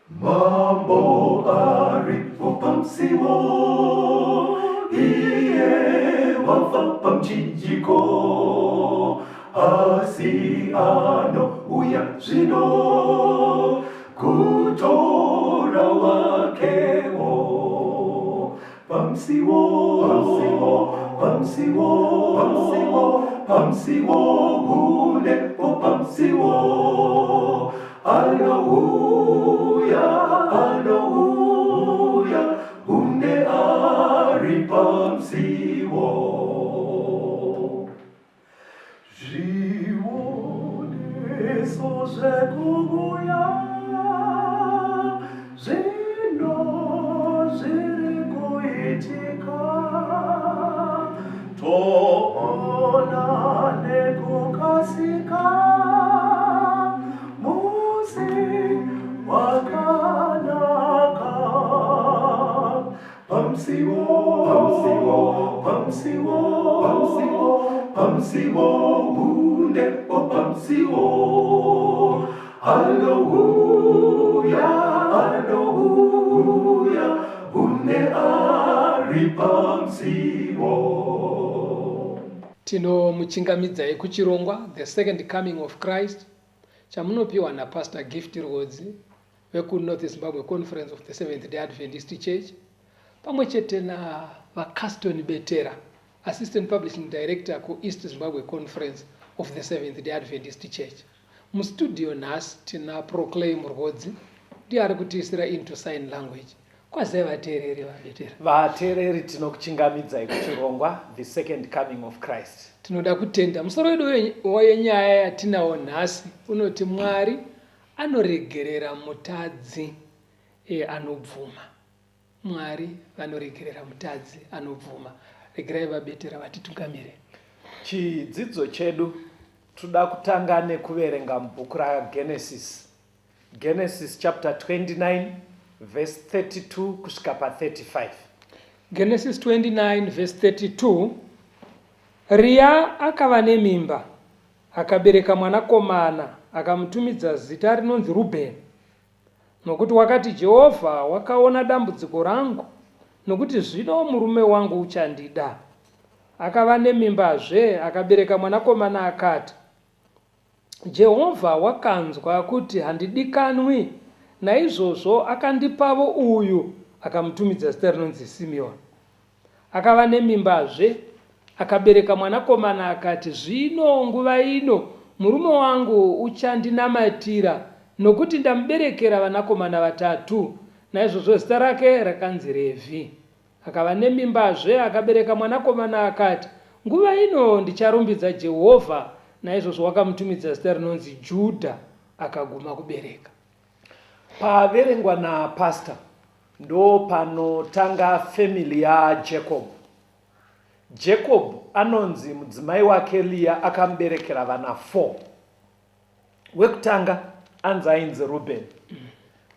Mambo aripo pamusiwo, iye wafa pamuchinjiko, asi anouya zvino kutora wakewo. Pamusiwo, pamusiwo, pamusiwo, pamusiwo, pamusiwo, hunepo pamusiwo. Anouya, anouya, hunde ari pamusiwo. Zvioneso zvekuuya zvino zviri kuitika, toona nekukasika musi wakanaka. Pamusiwo, pamusiwo, pamusiwo, pamusiwo, pamusiwo, hunde o pamusiwo. Anouya, anouya, hunde ari pamusiwo. Tinomuchingamidzai kuchirongwa The Second Coming of Christ chamunopiwa naPastor Gift Rwodzi vekuNorth Zimbabwe Conference of the Seventh Day Adventist Church pamwe chete naVaCaston Betera, Assistant Publishing Director kuEast Zimbabwe Conference of the Seventh Day Adventist Church. Mustudio nhasi tina Proclaim Rwodzi ndiye ari kutiisira into sign language. Kwazai vateereri vaBetera. Vateereri tinokuchingamidzai kuchirongwa The Second Coming of Christ. Tinoda kutenda. Musoro wedu wenyaya yatinawo nhasi unoti Mwari Anoregerera mutadzi e anobvuma. Mwari vanoregerera mutadzi anobvuma. Regerai vaBetera vatitungamire. Chidzidzo chedu toda kutanga nekuverenga mubhuku raGenesis. Genesis chapter 29 verse 32 kusvika pa 35. Genesis 29 verse 32 Ria akava nemimba Akabereka mwanakomana, akamutumidza zita rinonzi Rubheni, nokuti wakati, Jehovha wakaona dambudziko rangu, nokuti zvino murume wangu uchandida. Akava nemimbazve, akabereka mwanakomana, akati, Jehovha wakanzwa kuti handidikanwi, naizvozvo akandipavo uyu, akamutumidza zita rinonzi Simeoni. Akava nemimbazve, akabereka mwanakomana, akati, Zvino nguva ino murume wangu uchandinamatira, nokuti ndamuberekera vanakomana vatatu. Naizvozvo zita rake rakanzi Revhi. Akava nemimbazve, akabereka mwanakomana, akati, Nguva ino ndicharumbidza Jehovha. Naizvozvo wakamutumidza zita rinonzi Judha, akaguma kubereka. Paverengwa naPastor Ndopanotanga family yaJacob. Jacob anonzi mudzimai wake Leah akamuberekera vana 4. Wekutanga anzi ainzi Reuben.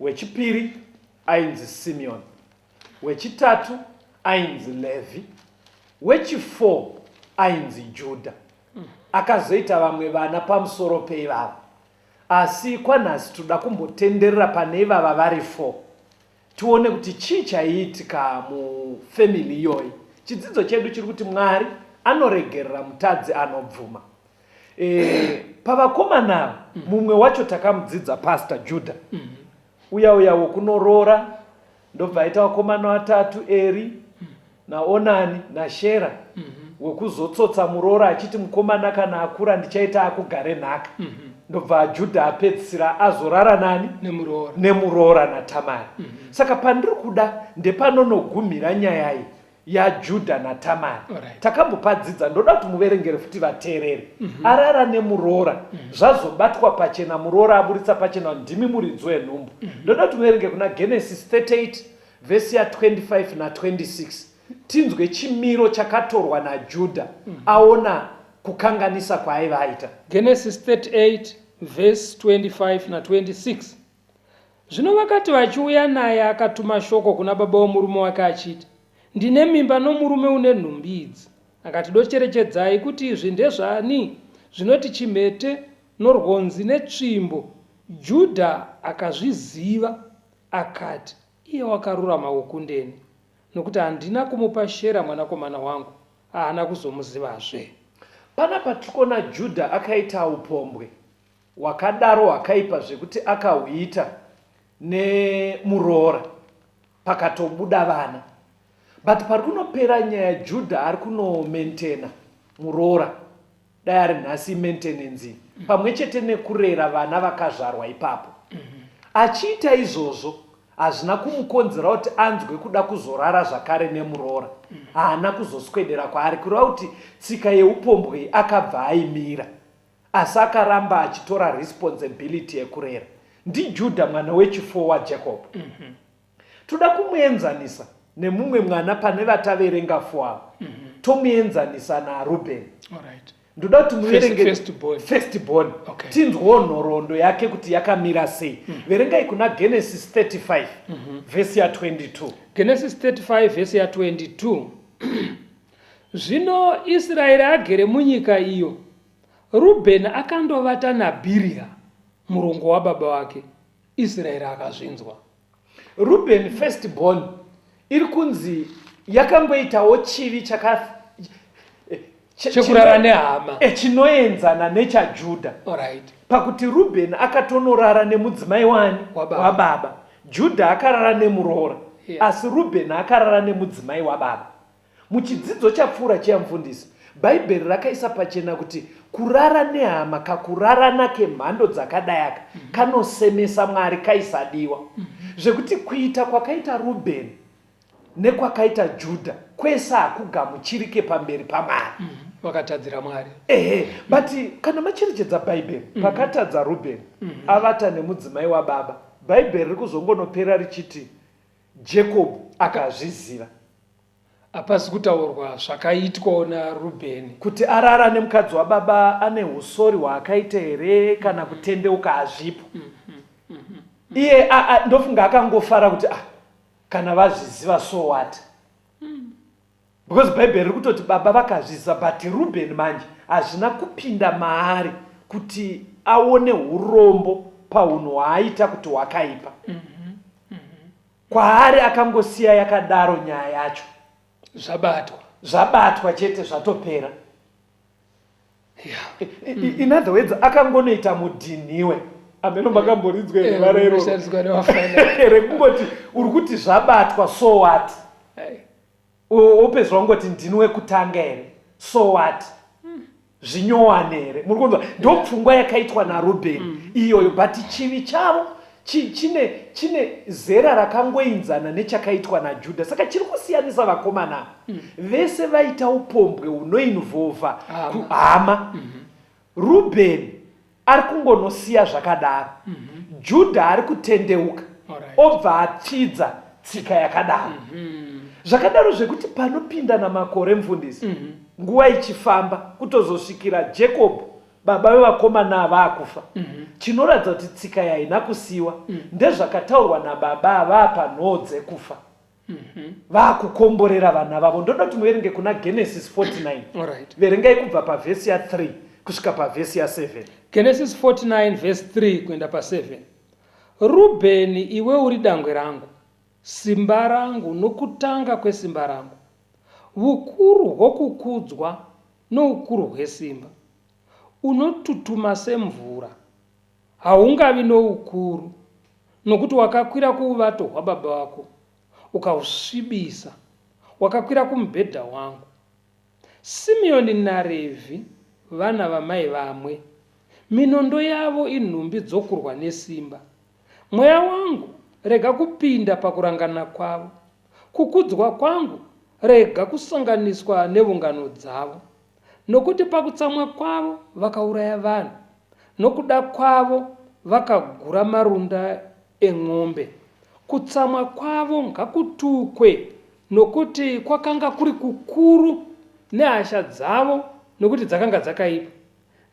Wechipiri ainzi Simeon. Wechitatu ainzi Levi. Wechi4 ainzi Judah. Akazoita vamwe vana pamusoro peivava. Asi kwanhasi toda kumbotenderera pane ivava vari 4 tione kuti chii chaiitika mufamily iyoyi. Chidzidzo chedu chiri kuti Mwari anoregerera mutadzi anobvuma. E, pavakomana ava mumwe wacho takamudzidza Pastor Judah. Uya uya wokunoroora ndobva aita vakomana vatatu Eri naOnani naShera wekuzotsotsa muroora achiti mukomana kana akura ndichaita akugare nhaka ndobva Judha apedzisira azorara nani nemuroora nemuroora naTamari saka pandiri kuda ndepanonogumira nyaya iyi yaJudha naTamari Alright. takambopadzidza ndoda kuti muverengere futi vateereri mm -hmm. arara nemuroora mm -hmm. zvazobatwa pachena muroora aburitsa pachena ndimi muridzi wenhumbu mm -hmm. ndoda kuti muverenge kuna Genesis 38 vhesi ya 25 na 26 tinzwe chimiro chakatorwa naJudha mm -hmm. aona kukanganisa kwaaiva aita. Genesis 38 vhesi 25 na 26 Zvino vakati vachiuya naye, akatuma shoko kuna baba vomurume wake achiti, Ndine mimba nomurume une nhumbi idzi. Akati, Docherechedzai kuti izvi ndezvani, zvinoti chimhete, norwonzi netsvimbo. Judha akazviziva. Akati, Iye wakarurama wokundeni, nokuti handina kumupa Shera mwanakomana wangu, haana kuzomuzivazve. Panapa tiri kuona Judha akaita upombwe hwakadaro hwakaipa zvekuti akahuita nemuroora pakatobuda vana. But pari kunopera nyaya Judha ari kunomaintaina muroora dai ari nhasi imaintenance iyi pamwe chete nekurera vana vakazvarwa ipapo. Achiita izvozvo hazvina kumukonzera kuti anzwe kuda kuzorara zvakare nemuroora. Haana kuzoswedera kwaari kureva kuti tsika yeupombwe iyi akabva aimira. Asi akaramba achitora responsibility yekurera. NdiJudha mwana wechifour waJacob. Toda kumuenzanisa nemumwe mwana pane vataverenga fo ava. Tomuenzanisa naRubeni. Alright. Ndoda kuti muverenge First, first born. First born. Okay. Tinzwewo nhoroondo yake kuti yakamira sei. Verengai kuna Genesis 35 vhesi ya 22. Genesis 35 vhesi ya 22. Zvino Israeri agere munyika iyo, Rubheni akandovata naBhiriha, murongo wababa vake. Israeri akazvinzwa. Rubheni first born iri kunzi yakangoitawo chivi chaka chekurara nehama chinoenzana nechaJudha. Alright. Pakuti Rubheni akatonorara nemudzimai wani Wababa. wababa. Judha akarara nemuroora. Yeah. Asi Rubheni akarara nemudzimai wababa. Muchidzidzo chapfuura chiya mufundisi, Bhaibheri rakaisa pachena kuti kurara nehama kakurarana kemhando dzakadai aka kanosemesa Mwari kaisadiwa. Zvekuti kuita kwakaita Rubheni nekwakaita Judha kwese hakugamuchirike pamberi paMwari. Vakatadzira Mwari. Ehe, but kana macherechedza Bhaibheri, pakatadza Rubheni avata nemudzimai wababa, Bhaibheri riri kuzongonopera richiti Jacob akazviziva. Hapasi kutaurwa zvakaitwawo naRubheni. Kuti arara nemukadzi wababa ane husori hwaakaita here kana kutendeuka hazvipo. Iye ndofunga akangofara kuti ah, kana vazviziva so what? Because Bhaibheri riri kutoti baba vakazviziva but Rubheni manje hazvina kupinda maari kuti aone urombo pahunhu hwaaita kuti hwakaipa. Kwaari akangosiya yakadaro nyaya yacho. Zvabatwa. Zvabatwa chete zvatopera. Yeah. In other words akangonoita mudhinhiwe. Ameno makamboridzwa here vara iroro? Rinoshandiswa nevafana. Rekungoti uri kuti zvabatwa so what? Hey. Wopedzwa wangoti ndini wekutanga here? So what? Zvinyowani here? Muri kunzwa? Ndopfungwa yakaitwa naRubheni iyoyo but chivi chavo chine chine zera rakangoinzana nechakaitwa naJudha. Saka chiri kusiyanisa vakomana ava. Vese vaita upombwe hunoinvolva hama. Rubheni ari kungonosiya zvakadaro. Judha ari kutendeuka obva apfidza tsika yakadaro. Zvakadaro zvekuti panopindana makore mufundisi, nguva ichifamba kutozosvikira Jacob baba vevakomana ava akufa. Chinoratidza kuti tsika yaina kusiwa ndezvakataurwa nababa ava panhoo dzekufa. Vakukomborera vana vavo. Ndoda kuti muverenge kuna Genesis 49. Alright. Verengai kubva pavhesi ya 3 kusvika pavhesi ya 7. Genesis 49 verse 3 kuenda pa 7. Rubheni, iwe uri dangwe rangu, simba rangu nokutanga kwesimba rangu, vukuru hwokukudzwa noukuru hwesimba. Unotutuma semvura, Haungavi noukuru, nokuti wakakwira kuuvato hwababa vako, ukahusvibisa, wakakwira kumubhedha wangu. Simeoni naRevhi vana vamai vamwe, minondo yavo inhumbi dzokurwa nesimba. Mweya wangu, rega kupinda pakurangana kwavo, kukudzwa kwangu, rega kusanganiswa nevungano dzavo. Nokuti pakutsamwa kwavo vakauraya vanhu, nokuda kwavo vakagura marunda en'ombe. Kutsamwa kwavo ngakutukwe, nokuti kwakanga kuri kukuru, nehasha dzavo, nokuti dzakanga dzakaipa.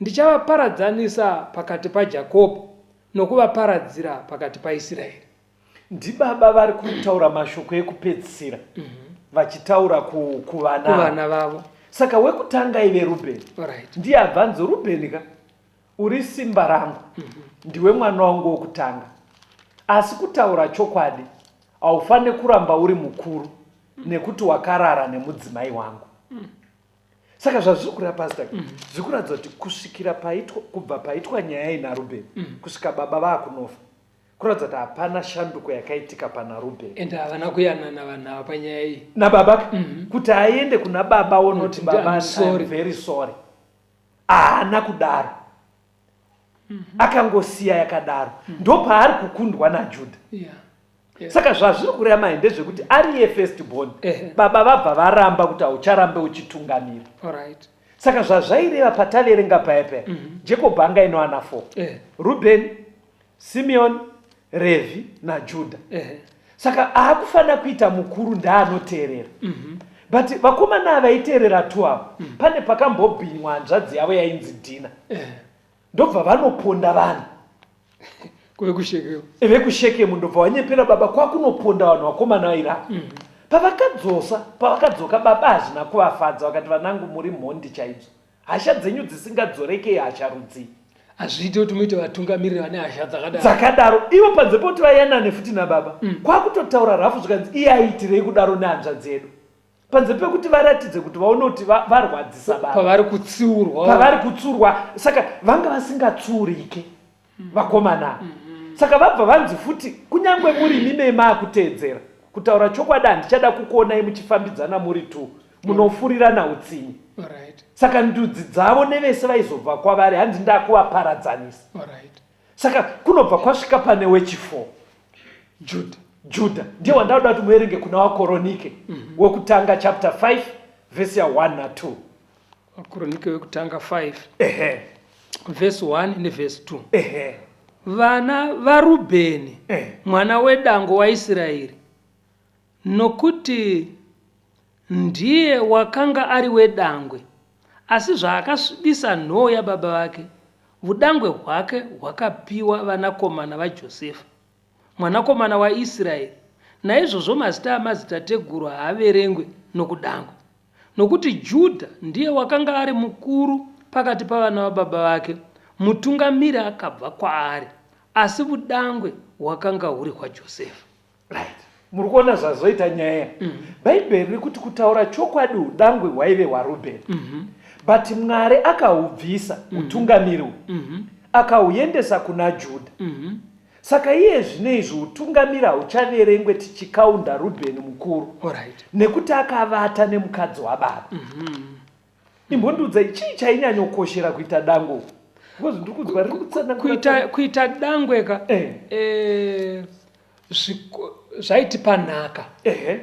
Ndichavaparadzanisa pakati paJakobho, nokuvaparadzira pakati paIsraeri. Ndibaba vari kutaura mashoko ekupedzisira vachitaura kuvana kuvana vavo. Saka wekutanga aive Rubheni. Right. Ndiye abva anzi Rubheni ka uri simba rangu. Ndiwe mwana wangu wokutanga. Asi kutaura chokwadi haufanire kuramba uri mukuru nekuti wakarara nemudzimai wangu. Saka zvazviri kureva pastor zviri kuratidza kuti kusvikira paitwa kubva paitwa nyaya iyi naRubheni kusvika baba vaakunofa kuratidza kuti hapana shanduko yakaitika pana Rubheni. Ende havana kuyanana vanhu ava panyaya iyi. Nababa kuti aende kuna baba onoti baba I'm very sorry. Haana kudaro. Akangosiya yakadaro. Ndopaari kukundwa naJudha. Yeah. Yeah. Saka zvazviri kureva mai ndezvekuti ari iye first born baba vabva varamba kuti haucharambe uchitungamira. Alright. Saka zvazvaireva pataverenga paya paya Jacob anga ino ana 4. Reuben, Simeon, Revhi naJudha. Saka aakufanira kuita mukuru ndaanoteerera. But vakomana vaiteerera tu ava pane pakambobhinywa hanzvadzi yavo yainzi Dhina. Ndobva vanoponda vanhu. Vekushekemu. Vekushekemu ndobva vanyepera baba kwakunoponda vanhu vakomana vairapa. Pavakadzosa, pavakadzoka baba hazvina kuvafadza vakati vanangu muri mhondi chaidzo. Hasha dzenyu dzisingadzoreke ihasha rudzii? Hazviite kuti muite vatungamiriri vane hasha dzakadaro. Dzakadaro. Ivo panze poti vayanane futi nababa. Kwakutotaura rafu zvikanzi iye aiitirei kudaro nehanzvadzi yedu. Panze pekuti varatidze kuti vaone kuti varwadzisa baba. Pavari kutsiurwa. Pavari kutsurwa. Saka vanga vasingatsurike vakomana. Saka vabva vanzi futi kunyangwe muri mime maakuteedzera. Kutaura chokwadi handichada kukuonai muchifambidzana muri two. Munofurirana utsinye. Alright. Saka ndudzi dzavo nevese vaizobva kwavari hanzi ndakuvaparadzanisa. Alright. Saka kunobva kwasvika pane wechi4. Juda. Juda ndiye wandauda kuti muverenge kuna waKoronike wekutanga chapter 5 verse ya 1 na 2. Vakoronike wekutanga 5 Ehe. verse 1 neverse 2. Ehe. Vana vaRubheni Eh. mwana wedango waIsraeri, nokuti ndiye wakanga ari wedangwe, asi zvaakasvibisa nhoo yababa vake, vudangwe hwake hwakapiwa vanakomana vaJosefa, mwanakomana waIsraeri, naizvozvo mazita amadzitateguru haaverengwe nokudangwe. Nokuti Judha ndiye wakanga ari mukuru pakati pavana vababa vake, mutungamiri akabva kwaari, asi vudangwe hwakanga huri hwaJosefa. Right. Muri kuona zvazoita nyaya. Bhaibheri riri kuti kutaura chokwadi udangwe hwaive hwaRubheni. But Mwari akahubvisa utungamiri uhu. Akahuendesa kuna Judha. Saka iye zvino izvi utungamiri hauchaverengwe tichikaunda Rubheni mukuru. Alright. Nekuti akavata nemukadzi wababa. Imbondiudzai chii chainyanyokoshera kuita dangwe uku? Because ndiri kunzwa riri kutsanangura. Kuita, kuita dangwe ka Eh. eh, zvaitipa nhaka. Ehe.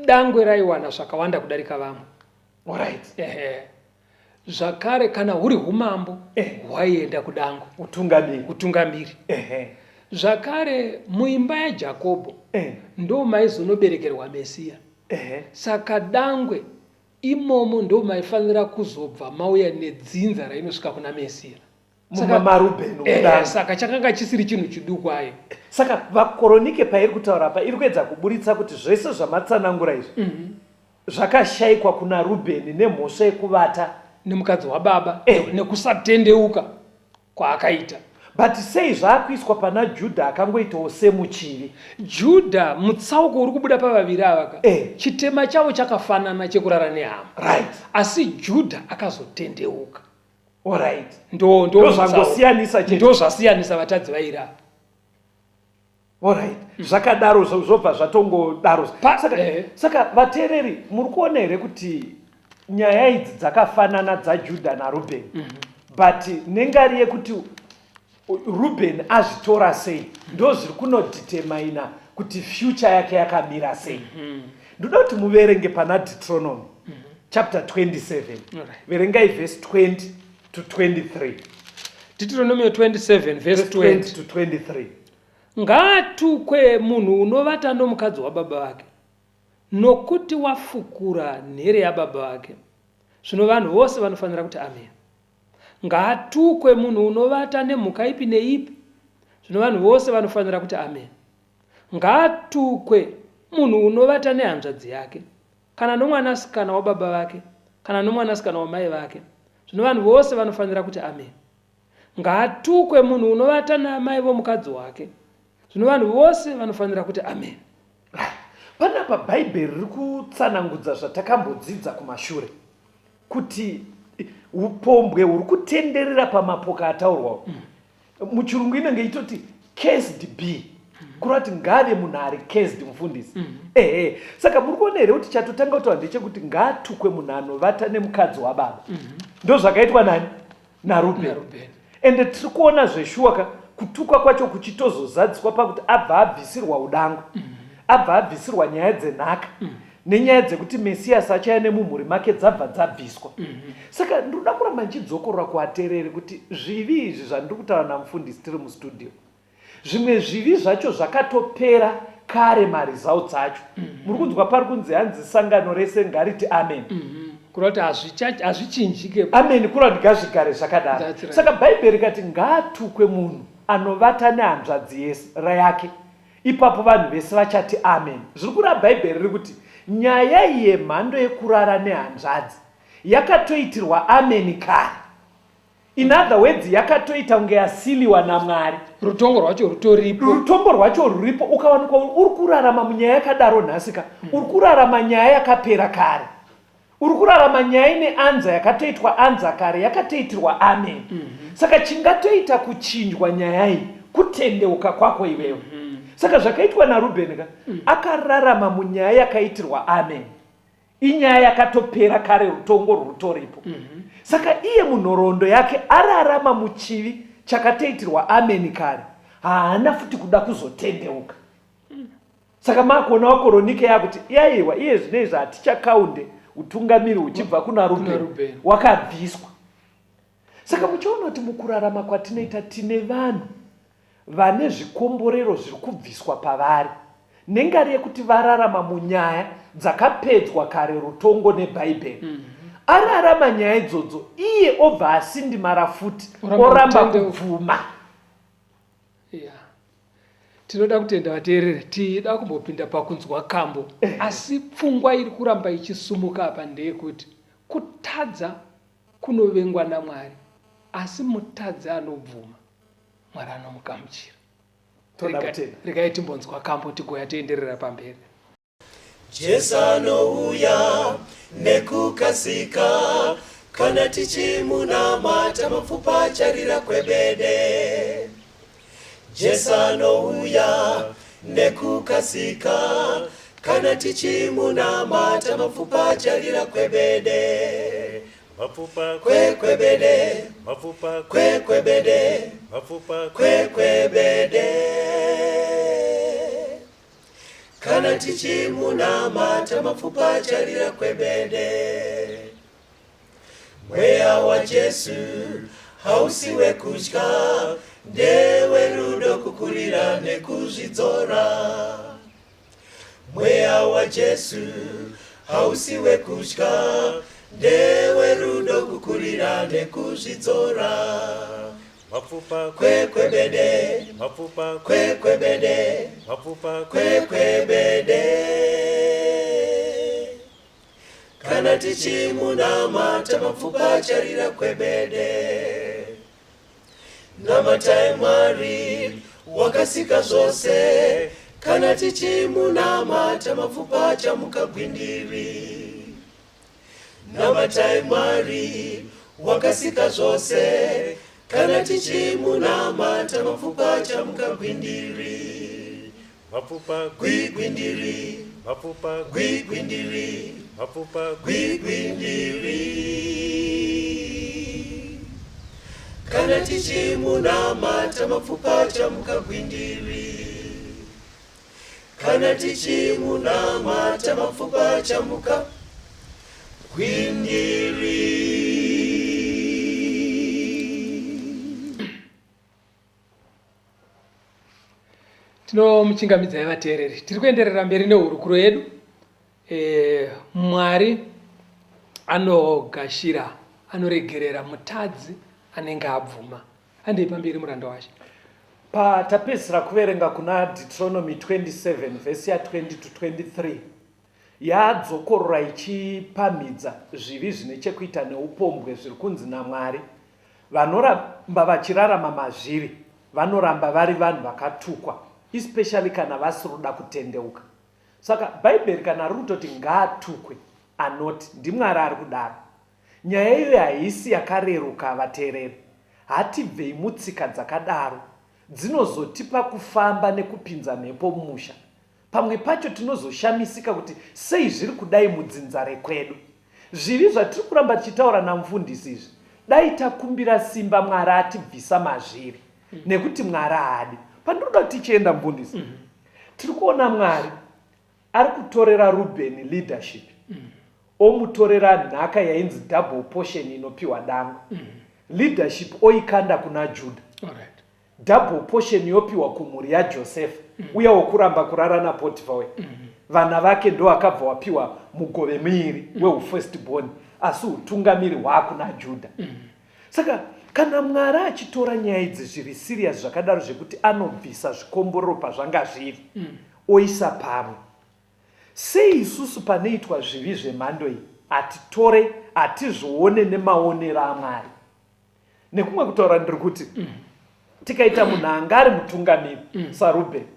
Dangwe raiwana zvakawanda kudarika vamwe. Alright. Ehe. Zvakare kana huri humambo Eh. hwaienda kudangwe. Utungamiri. Utungamiri. Ehe. Zvakare muimba yaJakobho Eh. ndo maizonoberekerwa Mesiya. Ehe. Saka dangwe Imomo ndomaifanira kuzobva mauya nedzinza rainosvika kuna Mesiya. Mumba maRubheni Eh, kudaro. saka chakanga chisiri chinhu chiduku ayo. Saka vaKoronike pairi kutaura apa iri kuedza kuburitsa kuti zvese zvamatsanangura izvi zvakashaikwa kuna Rubheni nemhosva yekuvata Nemukadzi wababa Eh. nekusatendeuka kwaakaita. But sei zvaakuiswa pana Judah akangoitawo semuchivi? Judah mutsauko uri kubuda pavaviri ava ka Eh. chitema chavo chakafanana chekurara nehama. Right. Asi Judah akazotendeuka. Alright. Ndo ndo Ndo zvangosiyanisa chete. Ndo zvasiyanisa vatadzi vairi ava. Alright. Zvakadaro zvobva zvatongodaro. Pa- Saka, eh. saka vateereri muri kuona here kuti nyaya idzi dzakafanana dzaJudha naRubheni but nengari yekuti Rubheni azvitora sei ndo zviri kunodetermina kuti future yake yakamira sei. Ndoda kuti muverenge pana Deuteronomy chapter 27. Alright. Verengai verse 20 to 23. Deuteronomy 27 verse Verse 20 20. to 23. Ngaatukwe munhu unovata nomukadzi wababa vake, nokuti wafukura nhere yababa vake. Zvino vanhu vose vanofanira kuti Ameni. Ngaatukwe munhu unovata nemhuka ipi neipi. Zvino vanhu vose vanofanira kuti Ameni. Ngaatukwe munhu unovata nehanzvadzi yake, kana nomwanasikana wababa vake, kana nomwanasikana wamai vake. Zvino vanhu vose vanofanira kuti Ameni. Ngaatukwe munhu unovata naamai vomukadzi wake. Zvino vanhu vose vanofanira kuti Ameni. Panapa Bhaibheri riri kutsanangudza zvatakambodzidza kumashure kuti upombwe huri kutenderera pamapoka ataurwa Muchirungu inenge ichitoti cursed be, kureva kuti ngave munhu ari cursed, mufundisi. Ehe, saka muri kuona here kuti chatotanga kutaura ndechekuti ngaatukwe munhu anovata nemukadzi wababa. Ndozvakaitwa nani? NaRubheni. NaRubheni. Ende tiri kuona zveshuwa ka kutukwa kwacho kuchitozozadziswa pakuti abva abvisirwa udangwe, abva abvisirwa nyaya dzenhaka, nenyaya dzekuti Mesiyasi achauya nemumhuri make dzabva dzabviswa. Saka ndinoda kuramba ndichidzokorora kuvateereri kuti zvivi izvi zvandiri kutaura namufundisi tiri mustudio, zvimwe zvivi zvacho zvakatopera kare maresults acho. Muri kunzwa pari kunzi hanzi sangano rese ngariti amen. Kureva kuti hazvichinjike. Amen, kureva kuti ngazvigare zvakadaro. That's right. Saka Bhaibheri rikati ngaatukwe munhu anovata nehanzvadzi yake. Ipapo vanhu vese vachati amen. Zviri kureva Bhaibheri riri kuti nyaya iyi yemhando yekurara nehanzvadzi yakatoitirwa amen kare. In other words, yakatoita kunge yasiliwa naMwari. Rutongo rwacho rutoripo. Rutongo rwacho ruripo. Ukawanikwa uri kurarama munyaya yakadaro nhasi ka, uri kurarama nyaya yakapera kare. Uri kurarama nyaya ine anza yakatoitwa anza kare, yakatoitirwa amen. Saka chingatoita kuchinjwa nyaya iyi kutendeuka kwako iwewe. Saka zvakaitwa naRubheni ka, akararama munyaya yakaitirwa amen. Inyaya yakatopera kare, rutongo rwutoripo. Saka iye munhoroondo yake ararama muchivi chakatoitirwa ameni kare, haana futi kuda kuzotendeuka. Saka makuona wakoronike yakuti yaiwa iye zvino izvi hatichakaunde utungamiri huchibva kuna Rubheni, wakabviswa. Saka muchaona kuti mukurarama kwatinoita tine vanhu vane zvikomborero zviri kubviswa pavari nengari yekuti vararama munyaya dzakapedzwa kare rutongo neBhaibheri. Ararama nyaya idzodzo iye obva asindimara futi oramba kubvuma. Yeah. Tinoda kutenda vateereri, tida kumbopinda pakunzwa kambo, asi pfungwa iri kuramba ichisumuka apa ndeyekuti kutadza kunovengwa naMwari, asi mutadzi anobvuma Mwari anomugamuchira. Regai timbonzwa kambo tigoya tienderera pamberi. Jesu anouya nekukasika, kana tichimunamata mapfupa acharira kwebede. Jesu anouya nekukasika, kana tichimunamata mapfupa acharira kwebede. Mapfupa kwekwebede, mapfupa kwekwebede, mapfupa kwekwebede. Kana tichimunamata mapfupa acharira kwebede. Mweya waJesu hausi wekutya, ndewerudo kukurira nekuzvidzora. Mweya waJesu hausi wekutya, ndewerudo kukurira nekuzvidzora. Mapfupa kwekwebede, mapfupa kwekwebede, mapfupa kwekwebede. Kana tichimunamata mapfupa acharira kwebede. Namatai Mwari wakasika zvose, kana tichimunamata mapfupa achamuka gwindiri. Namatai Mwari wakasika zvose, kana tichimunamata mapfupa achamuka gwindiri. Mapfupa gwigwindiri, mapfupa gwigwindiri, mapfupa gwigwindiri. Kana tichimunamata mapfupa achamuka gwindiri. Kana tichimunamata mapfupa achamuka gwindiri. Tinomuchingamidzai vateereri, tiri kuenderera mberi nehurukuro yedu. Mwari anogashira, anoregerera mutadzi anenge abvuma. Handei pamberi muranda waShe. Patapedzisira kuverenga kuna Deuteronomy 27 vhesi ya 20 to 23 yadzokorora ichipamhidza zvivi zvine chekuita neupombwe zviri kunzi naMwari vanoramba vachirarama mazviri vanoramba vari vanhu vakatukwa. Especially kana vasiri kuda kutendeuka. Saka Bhaibheri kana riri kutoti ngaatukwe anoti ndiMwari ari kudaro. Nyaya iyoyo haisi yakareruka vateereri. Hatibvei mutsika dzakadaro dzinozotipa kufamba nekupinza mhepo mumusha. Pamwe pacho tinozoshamisika kuti sei zviri kudai mudzinza rekwedu. Zvivi zvatiri kuramba tichitaura namufundisi izvi dai takumbira simba Mwari atibvisa mazviri nekuti Mwari haadi. Pandinoda kuti tichienda mufundisi tiri kuona Mwari ari kutorera Rubheni leadership omutorera nhaka yainzi double portion inopiwa dangwe. Leadership oikanda kuna Juda. Alright. Double portion yopiwa kumhuri yaJosefa uya wokuramba kurara naPotifa uya. Vana vake ndoakabva wapiwa mugove miiri wehufirst born asi hutungamiri hwaakuna Juda. Saka kana Mwari achitora nyaya idzi zviri serious zvakadaro zvekuti anobvisa zvikomborero pazvanga zviri oisa pamwe. Sei isusu panoitwa zvivi zvemhando iyi hatitore hatizvione nemaonero aMwari? Nekumwe kutaura ndiri kuti tikaita munhu anga ari mutungamiri saRubheni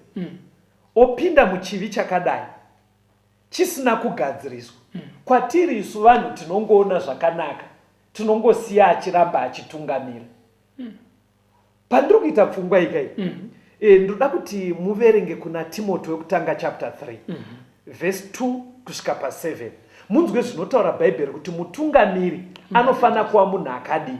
opinda muchivi chakadai chisina kugadziriswa, kwatiri isu vanhu tinongoona zvakanaka tinongosiya achiramba achitungamira. Pandiri kuita pfungwa ika iyi ndoda kuti muverenge kuna Timoti wekutanga chapter 3 verse 2 kusvika pa7 munzwe zvinotaura Bhaibheri kuti mutungamiri anofanira kuva munhu akadii.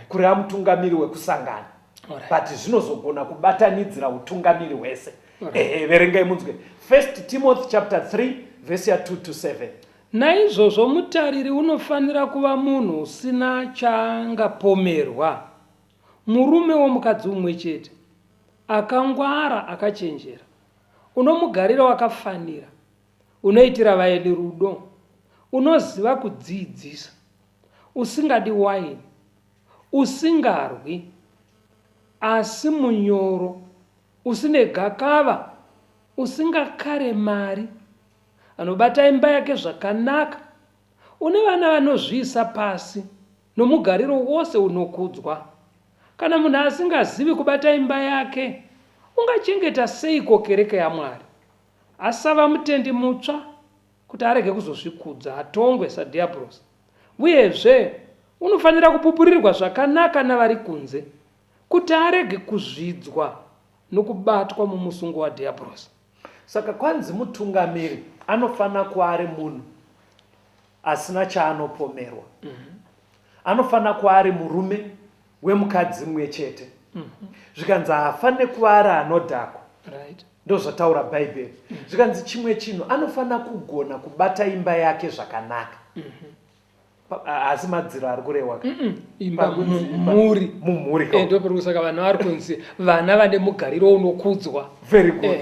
Kureva mutungamiri wekusangana. But zvinozogona kubatanidzira utungamiri hwese. Ehe, verengai munzwe 1 Timothy chapter 3 verse ya 2 to 7. Naizvozvo mutariri unofanira kuva munhu usina chaangapomerwa, murume womukadzi umwe chete, akangwara, akachenjera, unomugariro wakafanira, unoitira vaeni rudo, unoziva kudziidzisa, usingadi waini, usingarwi, asi munyoro, usine gakava, usingakare mari, anobata imba yake zvakanaka, une vana vanozviisa pasi, nomugariro wose unokudzwa. Kana munhu asingazivi kubata imba yake, ungachengeta seiko kereke yaMwari? Asava mutendi mutsva, kuti arege kuzozvikudza, atongwe saDhiabhorosi. Uyezve, unofanira kupupurirwa zvakanaka navari kunze, kuti arege kuzvidzwa nokubatwa mumusungo waDhiabhorosi. Saka kwanzi mutungamiri anofanira kuva ari munhu asina chaanopomerwa. Anofanira kuva ari murume wemukadzi mumwe chete. Zvikanzi haafanire kuva ari anodhakwa. Ndozvataura Bhaibheri. Zvikanzi chimwe chinhu anofanira kugona kubata imba yake zvakanaka. Haasi madziro ari kurehwa ka? Imba Pakunzi imba. mumhuri. Mumhuri ka. Ndopari kusaka vana vari kunzi vana vane mugariro unokudzwa. Very good.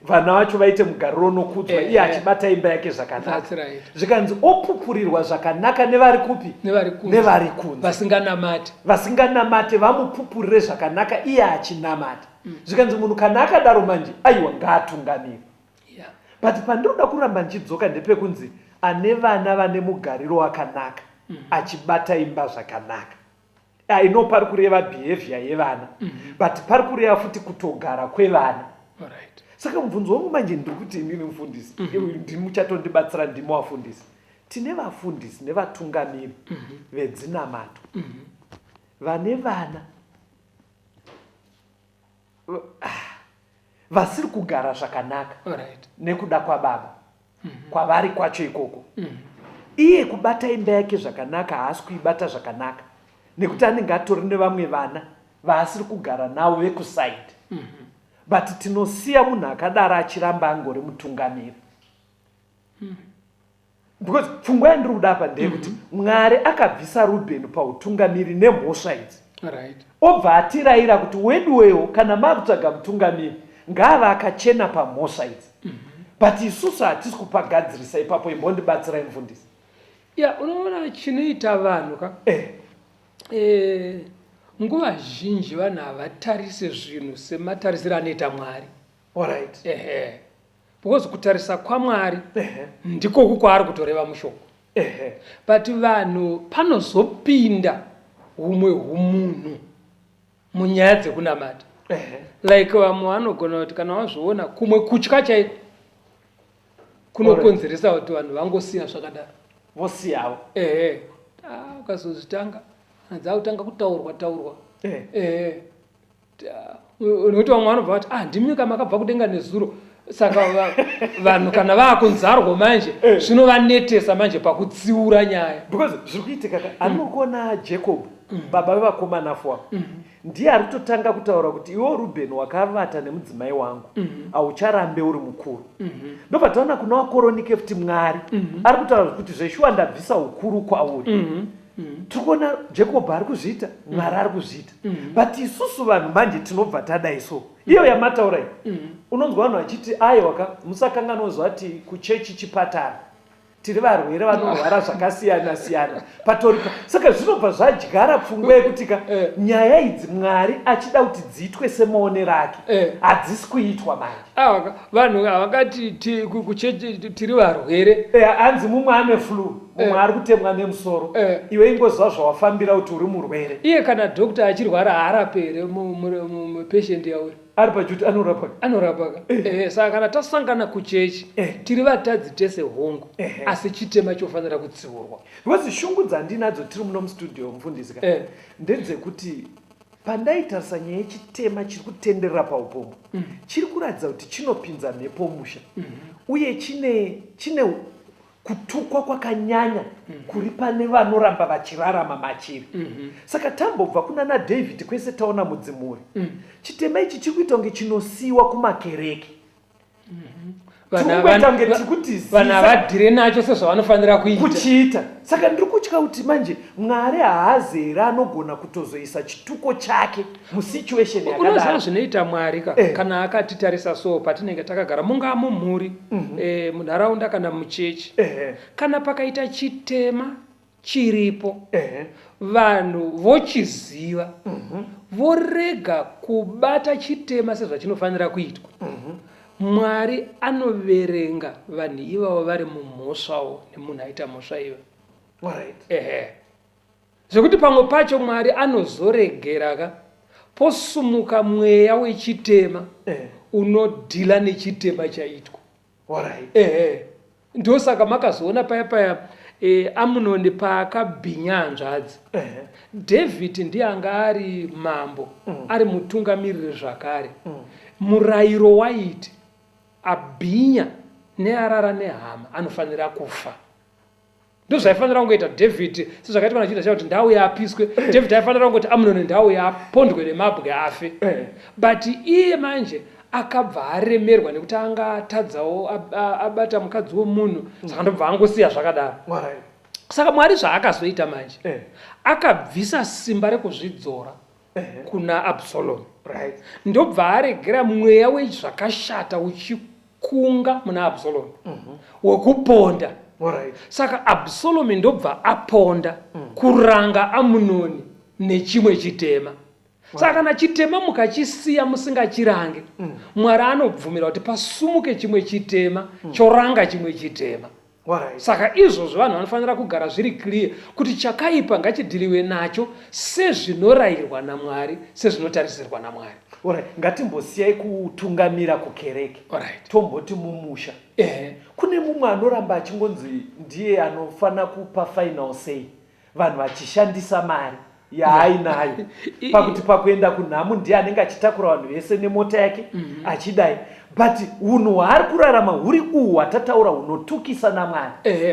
Vana vacho vaite mugariro unokudzwa iye achibata imba yake zvakanaka. That's right. Zvikanzi opupurirwa zvakanaka nevari kupi? Nevari kunze. Nevari kunze. Vasinganamate. Vasinganamate vamupupurire zvakanaka iye achinamata. Zvikanzi munhu kana akadaro manje aiwa ngaatungamire. But pandinoda kuramba ndichidzoka ndepekunzi ane vana vane mugariro wakanaka achibata imba zvakanaka. I know pari kureva behavior yevana but pari kureva futi kutogara kwevana. Saka mubvunzo wangu manje ndiri kuti inini mufundisi, ndimi muchatondibatsira, ndimi wafundisi. Tine vafundisi nevatungamiri vedzinamato vane vana vasiri kugara zvakanaka nekuda kwababa kwavari kwacho ikoko. Iye kubata imba yake zvakanaka haasi kuibata zvakanaka nekuti anenge atori nevamwe vana vaasiri kugara navo vekusaidi. But tinosiya munhu akadaro achiramba angori mutungamiri. Because pfungwa yandiri kuda apa ndeyekuti Mwari akabvisa Rubheni pautungamiri nemhosva idzi. Obva atirayira kuti weduwewo kana makutsvaga mutungamiri ngaave akachena pamhosva idzi. But isusu hatisi kupagadzirisa ipapo, imbondibatsirai mufundisi. Ya, unoona chinoita vanhu ka? Nguva zhinji vanhu havatarise zvinhu sematarisiro anoita Mwari. Because kutarisa kwaMwari ndikoku kwaari kutoreva mushoko. But vanhu panozopinda humwe humunhu munyaya dzekunamata. Like vamwe vanogona kuti kana wazviona kumwe kutya chaiko kunokonzeresa kuti vanhu vangosiya zvakadaro. Vosiyavo. Ehe. Ah, ukazozvitanga kana dzakutanga kutaurwa taurwa. Ehe. Nekuti vamwe vanobva vati ah ndimi ka makabva kudenga nezuro saka vanhu kana vaakunzarwo manje eh. zvinovanetesa manje pakutsiura nyaya because zviri kuitika ka anokuona Jacob mm. baba vevakomana four mm. ndiye ari kutotanga kutaura kuti iwe Rubheni wakavata nemudzimai wangu mm-hmm. haucharambe uri mukuru mm-hmm. ndobva taona kuna wakoronike futi Mwari mm-hmm. ari kutaura kuti zveshuwa ndabvisa ukuru kwauri tiri kuona Jacob ari kuzviita Mwari ari kuzviita but isusu vanhu manje tinobva tadai so iyo yamataura iyi unonzwa vanhu vachiti aiwa ka musakanganwa zvati kuchechi chipatara tiri varwere vanorwara zvakasiyana siyana patori saka zvinobva zvadyara pfungwa yekuti ka eh. nyaya idzi Mwari achida kuti dziitwe semaonero ake eh. hadzisi kuitwa manje vanhu havangati kuchechi tiri varwere eh, hanzi mumwe ane flu mumwe ari kutemwa nemusoro iwe ingoziva zvawafambira kuti uri murwere iye kana doctor achirwara haarape here patient yauri ari pajuti anorapa anorapa ka eh. eh, saka kana tasangana kuchechi eh. tiri vatadzi tese hongu eh. asi chitema chofanira kutsiurwa because shungu dzandinadzo tiri muno mustudio mufundisi ka eh. ndedzekuti pandaitarisa nyaya yechitema chiri kutenderera paupombo mm. chiri kuratidza kuti chinopinza mhepo musha mm -hmm. uye chine chine kutukwa kwakanyanya mm -hmm. kuri pane vanoramba vachirarama machiri mm -hmm. saka tambobva kuna naDavid kwese taona mudzimuri mm -hmm. chitema ichi chiri kuita kunge chinosiyiwa kumakereke mm -hmm. Vanhu havadhire nacho sezvavanofanira kuita kuchiita saka ndiri kutya kuti manje Mwari haazi here anogona kutozoisa chituko chake musituation yakadaro. Unoziva zvinoita Mwari ka eh. Kana akatitarisa so patinenge takagara mungaa mumhuri mm -hmm. eh, munharaunda kana muchechi eh. Kana pakaita chitema chiripo eh. Vanhu vochiziva mm -hmm. Vorega kubata chitema sezvachinofanira kuitwa mm -hmm. Mwari anoverenga vanhu ivavo vari mumhosvawo nemunhu aita mhosva ivo. Alright. Ehe. Zvekuti pamwe pacho Mwari anozoregera ka posumuka mweya wechitema eh. Unodhila nechitema chaitwa. Alright. Ehe. Ndosaka makazoona paya paya e, Amunoni paakabhinya hanzvadzi eh. David ndiye anga ari mambo mm. Ari mutungamiriri zvakare mm. Murayiro waiti abhinya nearara nehama anofanira kufa. Ndozvaifanira kungoita David sezvakaitwa naJudha chaivo kuti ndauye apiswe. David aifanira kungoti Amnoni ndauye apondwe nemabwe afe. Eh. But iye manje akabva aremerwa nekuti anga atadzawo abata mukadzi wemunhu saka ndobva angosiya zvakadaro. Saka Mwari zvaakazoita manje eh. Akabvisa simba rekuzvidzora eh. Kuna Absalom. Right. Ndobva aregera mweya wezvakashata uchikunga muna Absalom mm -hmm. Wekuponda. Right. Saka Absalom ndobva aponda mm. Kuranga Amunoni nechimwe chitema. Right. Saka kana chitema mukachisiya musingachirange mm. Mwari anobvumira kuti pasumuke chimwe chitema mm. Choranga chimwe chitema. Right. Saka izvozvo vanhu vanofanira kugara zviri clear kuti chakaipa ngachidhiliwe nacho sezvinorayirwa naMwari, sezvinotarisirwa naMwari. Alright. Ngatimbosiyai kutungamira kukereke. Alright. Tomboti mumusha. Ehe. Kune mumwe anoramba achingonzi ndiye anofana kupa final say vanhu vachishandisa mari yaainayo pakuti pakuenda kunhamu ndiye anenge achitakura vanhu vese nemota yake mm -hmm. achidai but unhu hwaari kurarama huri uhu hwatataura hunotukisa naMwari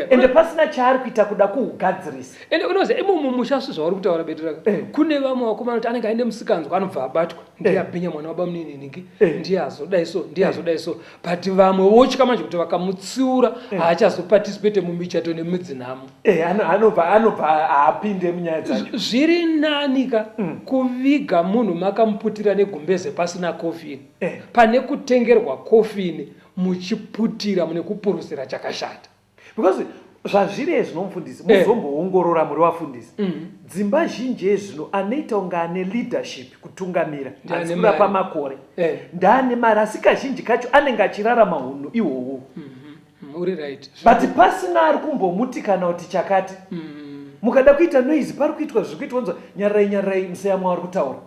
ende pasina chaari kuita kuda kuhugadzirisa. Ende unoziva imo mumusha sezvauri kutaura beteraka eh. Kune vamwe vakomana kuti anenge aine musikanzwa anobva abatwa ndiye eh. Abhinya mwana wabamunini ningi eh. Ndiye azodai so ndiye eh. Azodai so but vamwe votya manje kuti vakamutsiura eh. Haachazoparticipate mumichato nemidzinhamo eh, anobva anobva haapinde munyaya dzacho zviri nani ka mm. Kuviga munhu makamuputira negumbeze pasina kofini eh. Pane kutengerwa kofini muchiputira mune kupuruzira chakashata because zvazviri ezvino mufundisi eh. Muzomboongorora muri vafundisi mm. Dzimba zhinji ezvino anoita kunge ane leadership kutungamira asi kura pamakore eh. Ndaane mari asi kazhinji kacho anenge achirarama hunhu ihwohwo mm -hmm. Uri right. But pasina ari kumbomuti kana kuti chakati mm. Mukada kuita noise pari kuitwa zviri kuitwa nzwa nyararai nyararai museyamwa vari kutaura.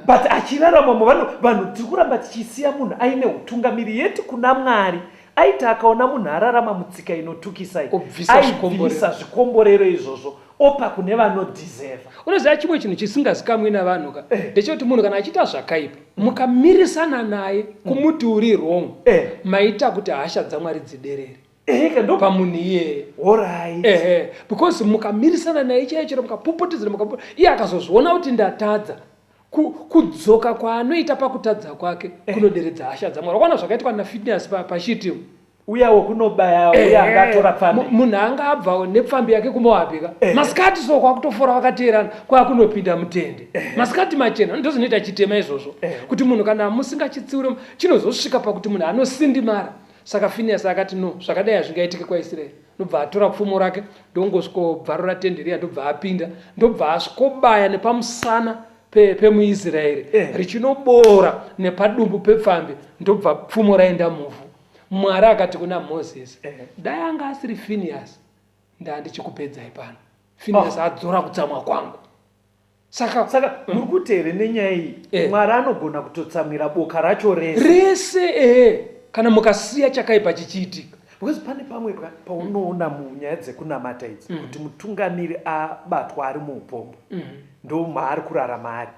But achirarama muvanhu, vanhu tiri kuramba tichisiya munhu aine utungamiri yeti kuna Mwari aiti akaona munhu ararama mutsika inotukisa iyi, Obvisa zvikomborero. aibvisa zvikomborero izvozvo opa kune vanodhizevha. Unoziva chimwe chinhu chisingazikamwi navanhu ka Eh. ndechekuti munhu kana achiita zvakaipa mukamirisana naye kumuti uri wrong Eh. maita kuti hasha dzaMwari dziderere Eheka ndo pamunhu iyeye. Alright. Ehe, because mukamirisana naye chaiyo chero mukapopotedzera mukapo iye akazozviona kuti ndatadza ku, kudzoka kwaanoita pakutadza kwake Eh. kunoderedza hasha dzaMwari. Wakaona zvakaitwa naFitness paShitimu uya wekunobaya uya anga atora pfambi. Munhu anga abva nepfambi yake kuMoabhi ka Eh. masikati so kwakutofora vakateerana kwakunopinda mutende masikati machena ndozvinoita chitema izvozvo Eh. kuti munhu kana musingachitsiure chinozosvika pakuti munhu anosindimara. Saka Finiyasi akati, No, zvakadai hazvingaitike kwaIsraeri. Ndobva atora pfumo rake, ndongosvikobvarura tende riya, ndobva apinda, ndobva asvikobaya nepamusana pemuIsraeri, pe richinoboora nepadumbu pepfambi, ndobva pfumo raenda muvhu. Mwari akati kuna Mozisi, Dai anga asiri Finiyasi, ndandichikupedzai pano. Finiyasi adzora kutsamwa kwangu. Saka Saka muri kuti here nenyaya iyi Eh. Mwari anogona kutotsamwira boka racho rese? Rese ehe, kana mukasiya chakaipa chichiitika. Because pane pamwe paunoona munyaya dzekunamata idzi kuti mutungamiri abatwa ari muupombwe, ndo maari kurarama ari.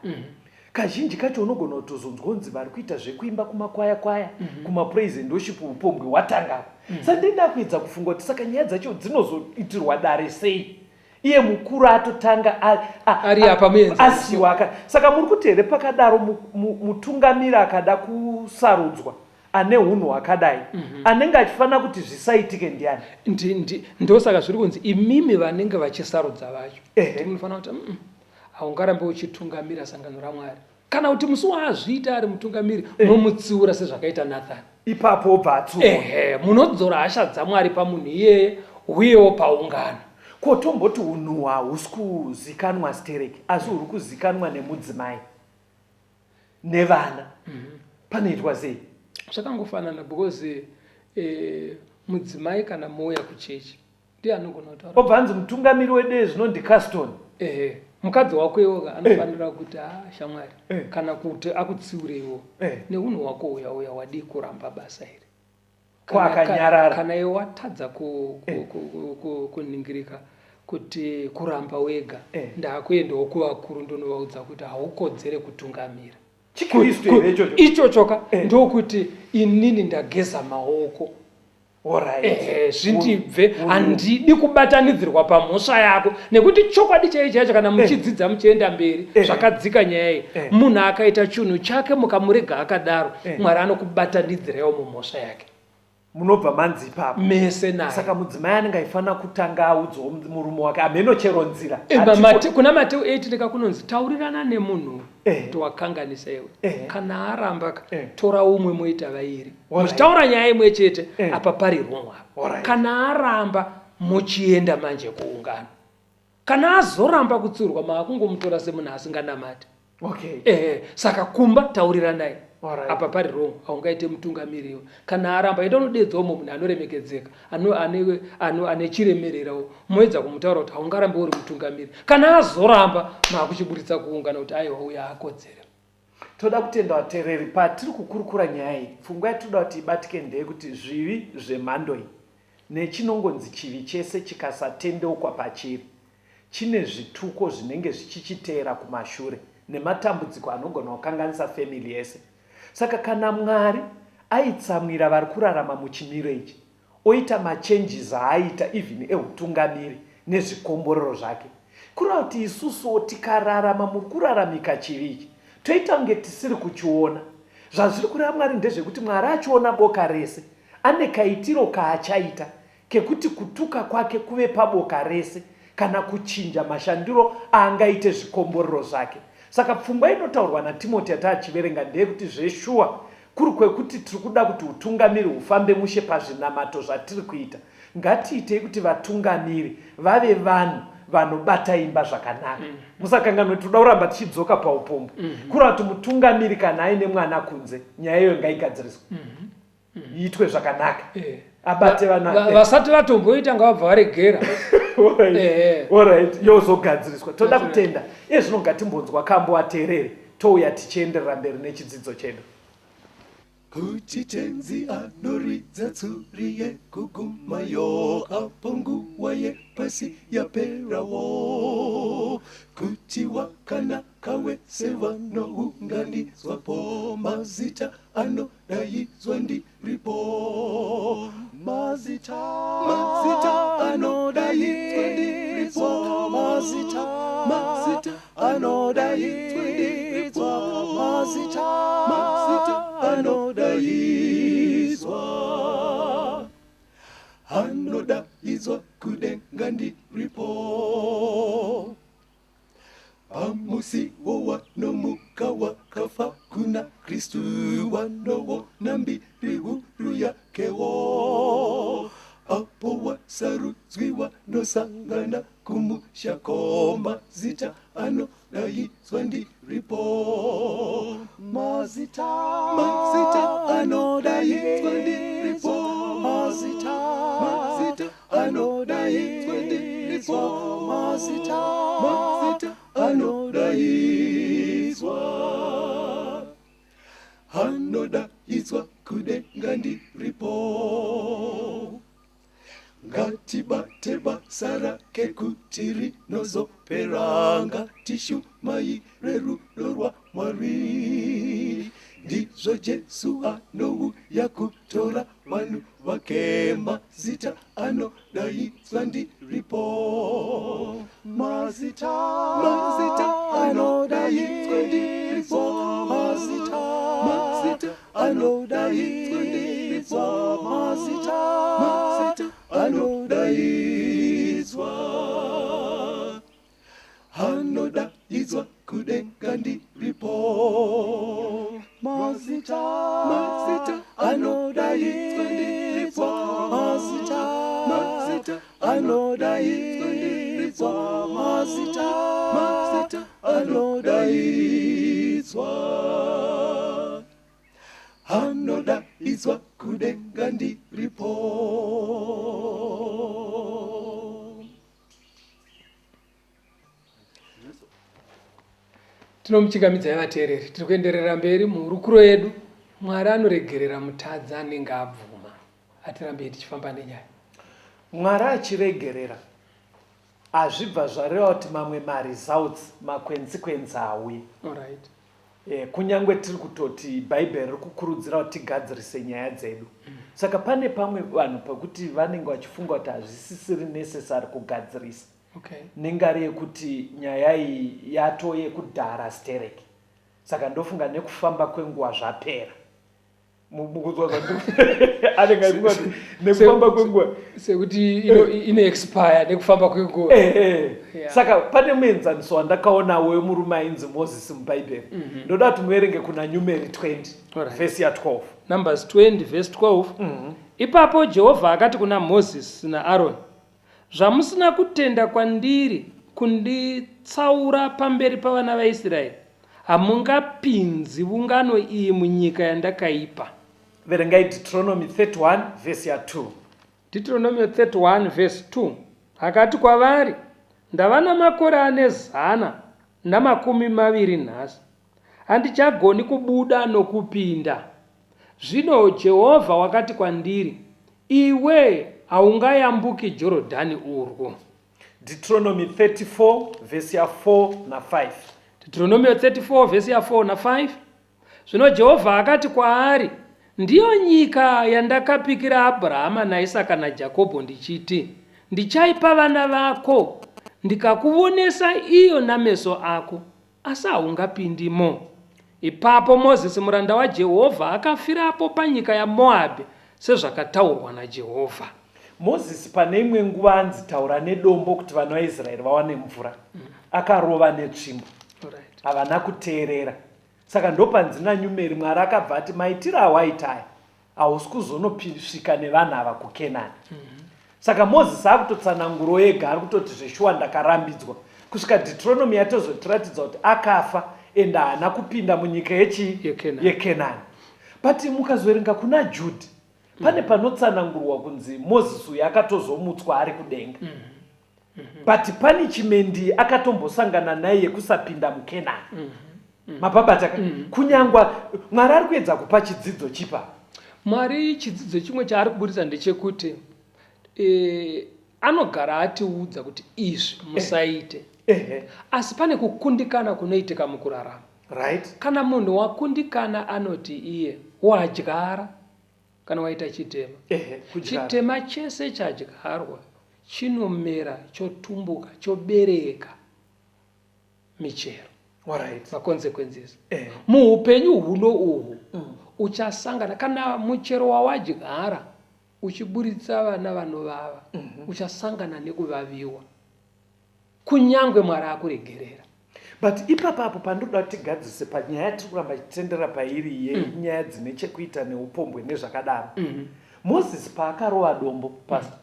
Kazhinji kacho unogona kutozonzwa kunzi vari kuita zvekuimba kumakwaya kwaya, kumapraise and worship upombwe hwatanga. Saka ndinda kuedza kufunga kuti saka nyaya dzacho dzinozoitirwa dare sei? Iye mukuru atotanga Ari apa muenzaniso. asiwa aka. Saka muri kuti here pakadaro mutungamiri akada kusarudzwa ane hunhu hwakadai, anenge achifanira kuti zvisaitike ndiani? Ndosaka zviri kunzi imimi vanenge vachisarudza vacho munofanira kuti haungarambe uchitungamira sangano raMwari. Kana kuti musi waazviita ari mutungamiri momutsiura sezvakaita Nathan. Ipapo obva atsiurwa. Ehe, munodzora hasha dzaMwari pamunhu iyeye uyewo paungano. Ko tomboti unhu hahusi kuzikanwa stereki asi huri kuzikanwa nemudzimai nevana. Panoitwa sei? Zvakangofanana because mudzimai kana mouya kuchechi ndiye anogona kutaura. Obva anzi mutungamiri wedu ezvino ndiCaston. Ehe, mukadzi wako iwoka anofanira kuti ah, shamwari kana kuti akutsiureiwo neunhu hwako uya uya wadii kuramba basa iri. Ko akanyarara. Kana iwe watadza kuningirika kuti kuramba wega, ndakuendawo kuvakuru ndonovaudza kuti haukodzere kutungamira. ChiKristu here ichocho? Ichochoka ndokuti inini ndageza maoko. Alright. Zvindibve, handidi kubatanidzirwa pamhosva yako nekuti chokwadi chaicho chaicho kana muchidzidza muchienda mberi zvakadzika nyaya iyi. Munhu akaita chinhu chake mukamurega akadaro, Mwari anokubatanidziraiwo mumhosva yake. Munobva manzi ipapo mese naye. Saka mudzimai anenge aifanira kutanga audzawo murume wake hameno chero nzira. Kuna Mateu 8 ndeka kunonzi taurirana nemunhu kuti wakanganisa iwe. Kana aramba ka, tora umwe moita vairi. Muchitaura nyaya imwe chete apa pari wrong apa. Kana aramba mochienda manje kuungano. Kana azoramba kutsiurwa maakungomutora semunhu asinganamati. Saka kumba tauriranai. Apa pari wrong, haungaite mutungamiri iwe. Kana aramba enda unodeedzawo mumwe munhu anoremekedzeka, ane chiremererawo, moedza kumutaura kuti haungarambe uri mutungamiri. Kana azoramba maakuchiburitsa kuungano kuti aiwa uya akodzere. Toda kutenda vatereri patiri kukurukura nyaya iyi. Pfungwa yatinoda kuti ibatike ndeyekuti zvivi zvemhando iyi nechinongonzi chivi chese chikasatendeukwa pachiri chine zvituko zvinenge zvichichiteera kumashure nematambudziko anogona kukanganisa family yese. Saka kana Mwari aitsamwira vari kurarama muchimiro ichi oita machanges aaita even ehutungamiri nezvikomborero zvake kureva kuti isusuwo tikararama muri kuraramika chivi ichi toita kunge tisiri kuchiona. Zvazviri kureva Mwari ndezvekuti Mwari achiona boka rese ane kaitiro kaachaita kekuti kutuka kwake kuve paboka rese kana kuchinja mashandiro aangaite zvikomborero zvake. Saka pfungwa inotaurwa naTimoti yataachiverenga ndeyekuti zveshuwa kuri kwekuti tiri kuda kuti hutungamiri hufambe mushe pazvinamato zvatiri kuita, ngatiitei kuti vatungamiri vave vanhu vanobata imba zvakanaka. Musakanganwe tinoda kuramba tichidzoka paupombwe. Kureva kuti mutungamiri kana aine mwana kunze, nyaya iyoyo ngaigadziriswe. Iitwe zvakanaka. Abate vana. Vasati vatomboita ngavabva varegera. Alright. Yozogadziriswa. Toda kutenda. Iye zvino ngatimbonzwa kambo ateerere. Touya tichienderera mberi nechidzidzo chedu. Kuti Tenzi anoridza tsuri yekugumayo apo nguva yepasi yaperawo. Kuti wakanaka wese vanounganidzwapo mazita anodaidzwa ndiripo. Mazita, Mazita anodaidzwa ndiripo. Mazita, Mazita anodaidzwa ndiripo. Mazita, Mazita anodaidzwa. Anodaidzwa kudenga ndiripo. Pamusiwo wanomuka wakafa kuna Kristu wanoona mbiri huru yakewo. Apo wasarudzwi wanosangana kumushako mazita anodaidzwa ndiripo. Mazita, Mazita anodaidzwa ndiripo. Mazita, Mazita anodaidzwa ndiripo. Mazita, Mazita anodaidzwa. Anodaidzwa kudenga ndiripo. Ngatibate basa rake kuti rinozopera, ngatishumaire rudo rwaMwari. Ndizvo Jesu anouya kutora vanhu vake, mazita anodaidzwa ndiripo. Mazita, Mazita anodaidzwa ndiripo. Mazita, Mazita anodaidzwa ndiripo. Mazita, Mazita anodaidzwa. Anodaidzwa kudenga ndiripo. Mazita, Mazita anodaidzwa ndiripo. Mazita, Mazita anodaidzwa ndiripo. Mazita, Mazita anodaidzwa. Anodaidzwa kudenga ndiripo. Tinomuchingamidzai vateereri, tiri kuenderera mberi muhurukuro yedu. Mwari anoregerera mutadzi anenge abvuma. Hatirambei tichifamba nenyaya. Mwari achiregerera hazvibva zvareva kuti mamwe maresults makwenzi-kwenzi auye. Alright. Kunyange tiri kutoti Bhaibheri riri kukurudzira kuti tigadzirise nyaya dzedu. Saka pane pamwe vanhu pekuti vanenge vachifunga kuti hazvisisiri necessary kugadzirisa. Nengari yekuti nyaya iyi yato yekudhara stereki. Saka ndofunga nekufamba kwenguva zvapera. Mukunzwa zvandiri anenge achifunga kuti nekufamba kwenguva sekuti ino expire nekufamba kwenguva. Saka pane muenzaniso wandakaona wemurume ainzi Moses muBhaibheri. Ndoda kuti muverenge kuna Numeri 20 vhesi ya 12. Numbers 20 verse 12. Ipapo Jehovha akati kuna Mozisi naAroni, Zvamusina kutenda kwandiri kunditsaura pamberi pavana vaIsraeri, hamungapinzi vungano iyi munyika yandakaipa. Verengai Deuteronomy 31 vhesi ya 2. Deuteronomy 31 vhesi 2 Akati kwavari, Ndava namakore ane 120 nhasi, handichagoni kubuda nokupinda. Zvino Jehovha wakati kwandiri, Iwe haungayambuki Jorodhani urwu. Deuteronomy 34 vhesi ya 4 na 5. Deuteronomio 34 vhesi ya 4 na 5. Zvino Jehovha akati kwaari, Ndiyo nyika yandakapikira Abhurahama naIsaka naJakobho ndichiti, Ndichaipa vana vako, ndikakuvonesa iyo nameso ako, asi haungapindimo. Ipapo Mozisi muranda waJehovha akafirapo panyika yaMoabhi sezvakataurwa naJehovha. Mozisi pane imwe nguva anzi taura nedombo kuti vana vaIsraeri vawane mvura. Akarova netsvimbo. Havana kuteerera. Saka ndopanzi naNyumeri Mwari akabva ati maitiro awaita aya hausi kuzonosvika nevanhu ava kuKenani. Saka Mozisi akutotsanangurawo ega ari kutoti zveshuwa ndakarambidzwa. Kusvika Deuteronomy yatozotiratidza kuti akafa and haana kupinda munyika yechii? YeKenani. YeKenani. But mukazoverenga kuna Jude pane panotsanangurwa kunzi Mozisi uyu akatozomutswa ari kudenga. But punishment akatombosangana naye yekusapinda muKenani. Mapabata ka? Kunyangwa Mwari ari kuedza kupa chidzidzo chipa. Mwari chidzidzo chimwe chaari kuburitsa ndechekuti e, anogara atiudza kuti izvi musaite. Asi pane kukundikana kunoitika mukurarama. Right. Kana munhu wakundikana anoti iye wadyara kana waita chitema. Kudyara. Chitema chese chadyarwa chinomera chotumbuka chobereka michero. Alright. Maconsequences. Muupenyu huno uhu uchasangana kana muchero wawadyara uchiburitsa vana vanovava uchasangana nekuvaviwa kunyangwe Mwari akuregerera. But ipapa apo pandinoda kuti tigadzise panyaya yatiri kuramba tichitendera pairi yenyaya dzine chekuita neupombwe nezvakadaro. Moses paakarova dombo, Pastor,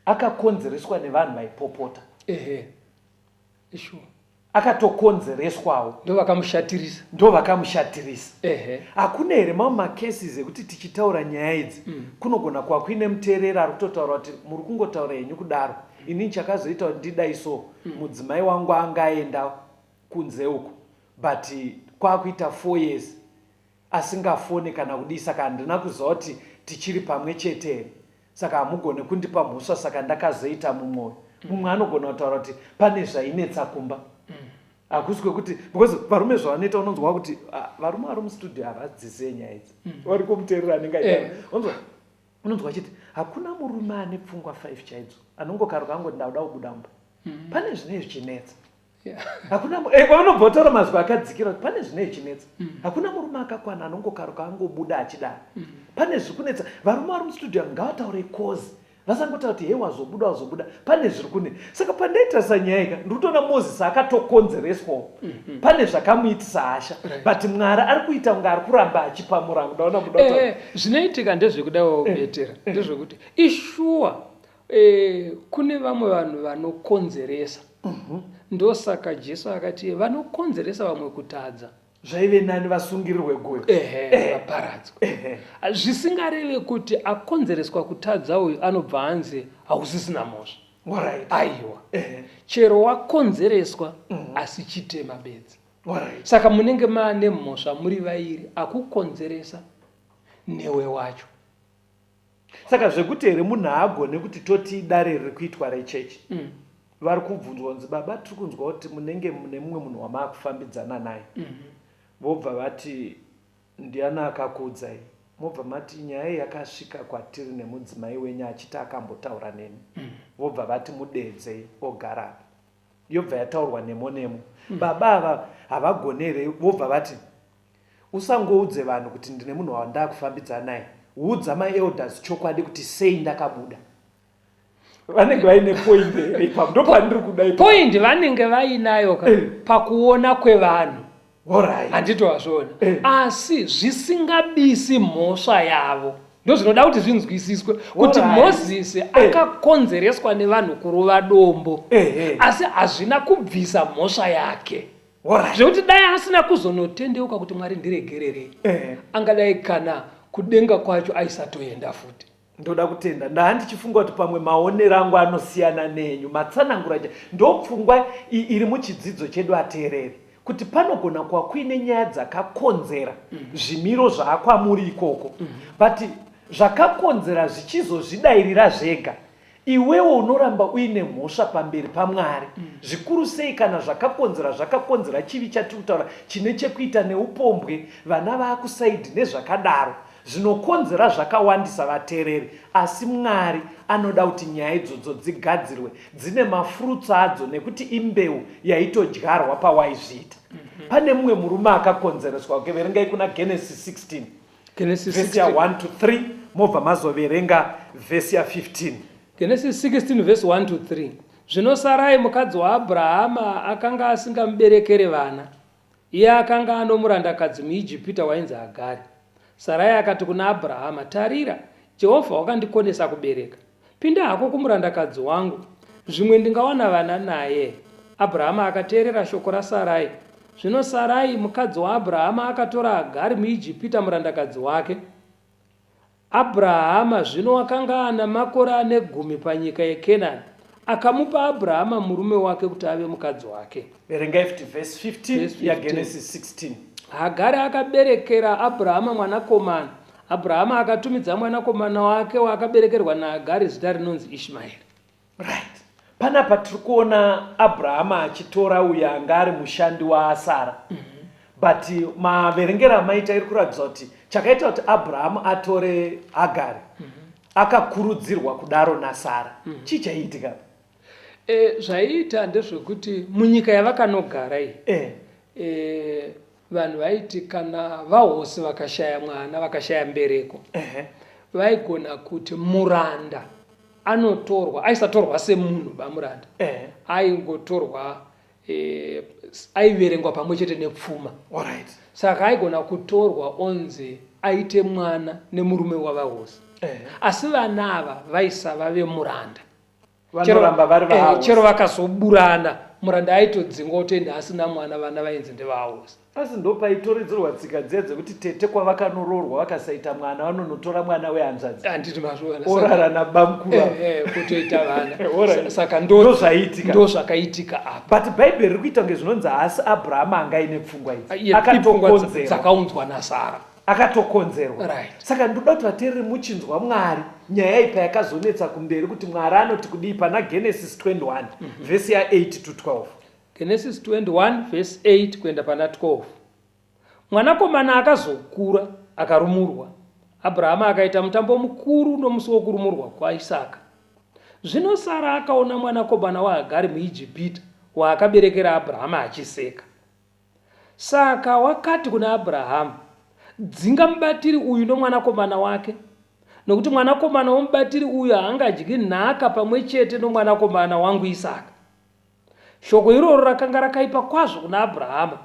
akakonzereswa nevanhu vaipopota. Ehe. Sure. Akatokonzereswawo. Ndovakamushatirisa. Ndovakamushatirisa. Ehe. Hakuna here mamwe macases ekuti tichitaura nyaya idzi kunogona kuva kuine muteereri ari kutotaura kuti muri kungotaura henyu kudaro. Inini chakazoita kuti ndidai so mudzimai wangu anga aenda kunze uko but kwakuita 4 years asingafone kana kudii saka handina kuziva kuti tichiri pamwe chete here saka hamugone kundipa mhosva saka ndakazoita mumwe uyu. Mumwe anogona kutaura kuti pane zvainetsa kumba. Hakusi kwekuti because varume zvavanoita unonzwa kuti varume vari mustudio havadzizive nyaya idzi. Vari kumuteerera anenge aita. Unonzwa achiti hakuna murume ane pfungwa 5 chaidzo anongokaruka angoti ndakuda kubuda mumba. Pane zvinenge zvichinetsa. Hakuna vanobva vataura mazwi akadzikira kuti pane zvinenge zvichinetsa. Hakuna murume akakwana anongokaruka angobuda achidaro. Pane zviri kunetsa. Varume vari mustudio ngavataure cause. Vasangotaura kuti hei wazobuda wazobuda. Pane zviri kune. Saka pandaitarisa nyaya ika ndiri kutoona Moses akatokonzereswawo. Pane zvakamuitisa hasha. But Mwari ari kuita kunge ari kuramba achipa murango. Ndaona muda kutaura. Zvinoitika ndezvekudawo Betera. Ndezvekuti ishuwa kune vamwe vanhu vanokonzeresa. Ndosaka Jesu akati vanokonzeresa vamwe kutadza. Zvaive nani vasungirirwe guyo. Ehe, vaparadzwe. Zvisingareve kuti akonzereswa kutadza uyu anobva anzi hausisina mhosva. Alright. Aiwa. Chero wakonzereswa asi chitema bedzi. Alright. Saka munenge maane mhosva muri vairi, akukonzeresa newe wacho. Saka zvekuti here munhu haagone kuti toti idare riri kuitwa rechechi. Vari kubvunzwa kunzi baba tiri kunzwa kuti munenge mune mumwe munhu wamaakufambidzana naye. Vobva vati ndiani akakuudzai? Mobva mati nyaya iyi yakasvika kwatiri nemudzimai wenyu achiti akambotaura neni. Vobva vati mudeedzei ogara apa. Yobva yataurwa nemo nemo. Baba ava havagone here? Vobva vati usangoudze vanhu kuti ndine munhu wandakufambidzana naye. Udza maelders chokwadi kuti sei ndakabuda. Vanenge vaine point here ipapo? Ndopandiri kuda ipapo. Point vanenge vainayo ka pakuona kwevanhu. Alright. Handiti wazviona. Asi zvisingabisi mhosva yavo. Ndozvinoda kuti zvinzwisiswe kuti Moses akakonzereswa nevanhu kurova dombo. Asi hazvina kubvisa mhosva yake. Alright. Zvekuti dai asina kuzonotendeuka kuti Mwari ndiregererei. Angadai kana kudenga kwacho aisatoenda futi. Ndoda kutenda. Ndaa ndichifunga kuti pamwe maonero angu anosiyana neenyu. Matsanangura ndopfungwa iri muchidzidzo chedu ateereri. Kuti panogona kuva kuine nyaya dzakakonzera zvimiro zvaakwamuri ikoko. But zvakakonzera zvichizozvidairira zvega. Iwewe unoramba uine mhosva pamberi paMwari. Zvikuru sei kana zvakakonzera zvakakonzera chivi chatiri kutaura chine chekuita neupombwe, vana vaakusaidhi nezvakadaro. Zvinokonzera zvakawandisa vateereri asi Mwari anoda kuti nyaya idzodzo dzigadzirwe dzine mafruits adzo nekuti imbeu yaitodyarwa pawaizviita. Pane mumwe murume akakonzereswa, okay, verengai kuna Genesis 16 Genesis vhesi ya 16. 1 to 3 mobva mazoverenga vhesi ya 15. Genesis 16 verse 1 to 3. Zvino Sarai mukadzi waAbrahama akanga asingamuberekere vana. Iye akanga ano murandakadzi muIjipita wainzi Hagari. Sarai akati kuna Abrahama, Tarira, Jehovha wakandikonesa kubereka. Pinda hako kumurandakadzi wangu, zvimwe ndingawana vana naye. Abrahama akateerera shoko raSarai. Zvino Sarai mukadzi waAbrahama akatora Hagari muIjipita murandakadzi wake. Abrahama zvino wakanga ana makore ane gumi panyika yeKenani. Akamupa Abrahama murume wake kuti ave mukadzi wake. Verengai futi vhesi 15 Verse 15. yaGenesis 16. Hagari akaberekera Abrahama mwanakomana. Abrahama akatumidza mwanakomana wake waakaberekerwa naHagari zita rinonzi Ishmaeri. Right. Panapa tiri kuona Abrahama achitora uyo anga ari mushandi waSara. But maverengero amaita iri kuratidza kuti chakaita kuti Abrahamu atore Hagari akakurudzirwa kudaro naSara. Chii chaiitika? E, zvaiita ndezvekuti munyika yavakanogara iyi Eh. e, vanhu vaiti kana vahosi vakashaya mwana vakashaya mbereko Ehe. vaigona kuti muranda anotorwa aisatorwa semunhu bamuranda Eh. aingotorwa e, aiverengwa pamwe chete nepfuma Alright. saka aigona kutorwa onzi aite mwana nemurume wavahosi Eh. asi vana ava vaisava vemuranda Vanoramba vari eh, vahosi. chero vakazoburana muranda aitodzingwa otoenda asina mwana vana vainzi ndevahosi Asi ndopaitoredzerwa tsika dziya dzekuti tete kwavakanoroorwa vakasaita mwana vanonotora mwana wehanzvadzi handiti mazviona orara nabamukuru ava. Eh, eh, kutoita vana Alright. saka Ndozvaiitika. ndozvakaitika apa But bhaibheri riri kuita kunge zvinonzi haasi Abrahama anga aine pfungwa idzi. Iye- ipfungwa Akatokonzerwa. dzakaunzwa naSara Akatokonzerwa. Right. Saka ndoda kuti vateereri muchinzwa Mwari nyaya iyi payakazonetsa kumberi kuti Mwari anoti kudii pana Genesis 21 vhesi ya 8 to 12. Genesis 21 vhesi 8 kuenda pana 12. Mwanakomana akazokura akarumurwa. Abrahama akaita mutambo mukuru nomusi wokurumurwa kwaIsaka. Zvino Sara akaona mwanakomana waHagari muIjipita waakaberekera Abrahama achiseka. Saka wakati kuna Abrahama, Dzinga mubatiri uyu nomwanakomana wake, nokuti mwanakomana womubatiri uyu haangadyi nhaka pamwe chete nomwanakomana wangu Isaka. Shoko iroro rakanga rakaipa kwazvo kuna Abrahama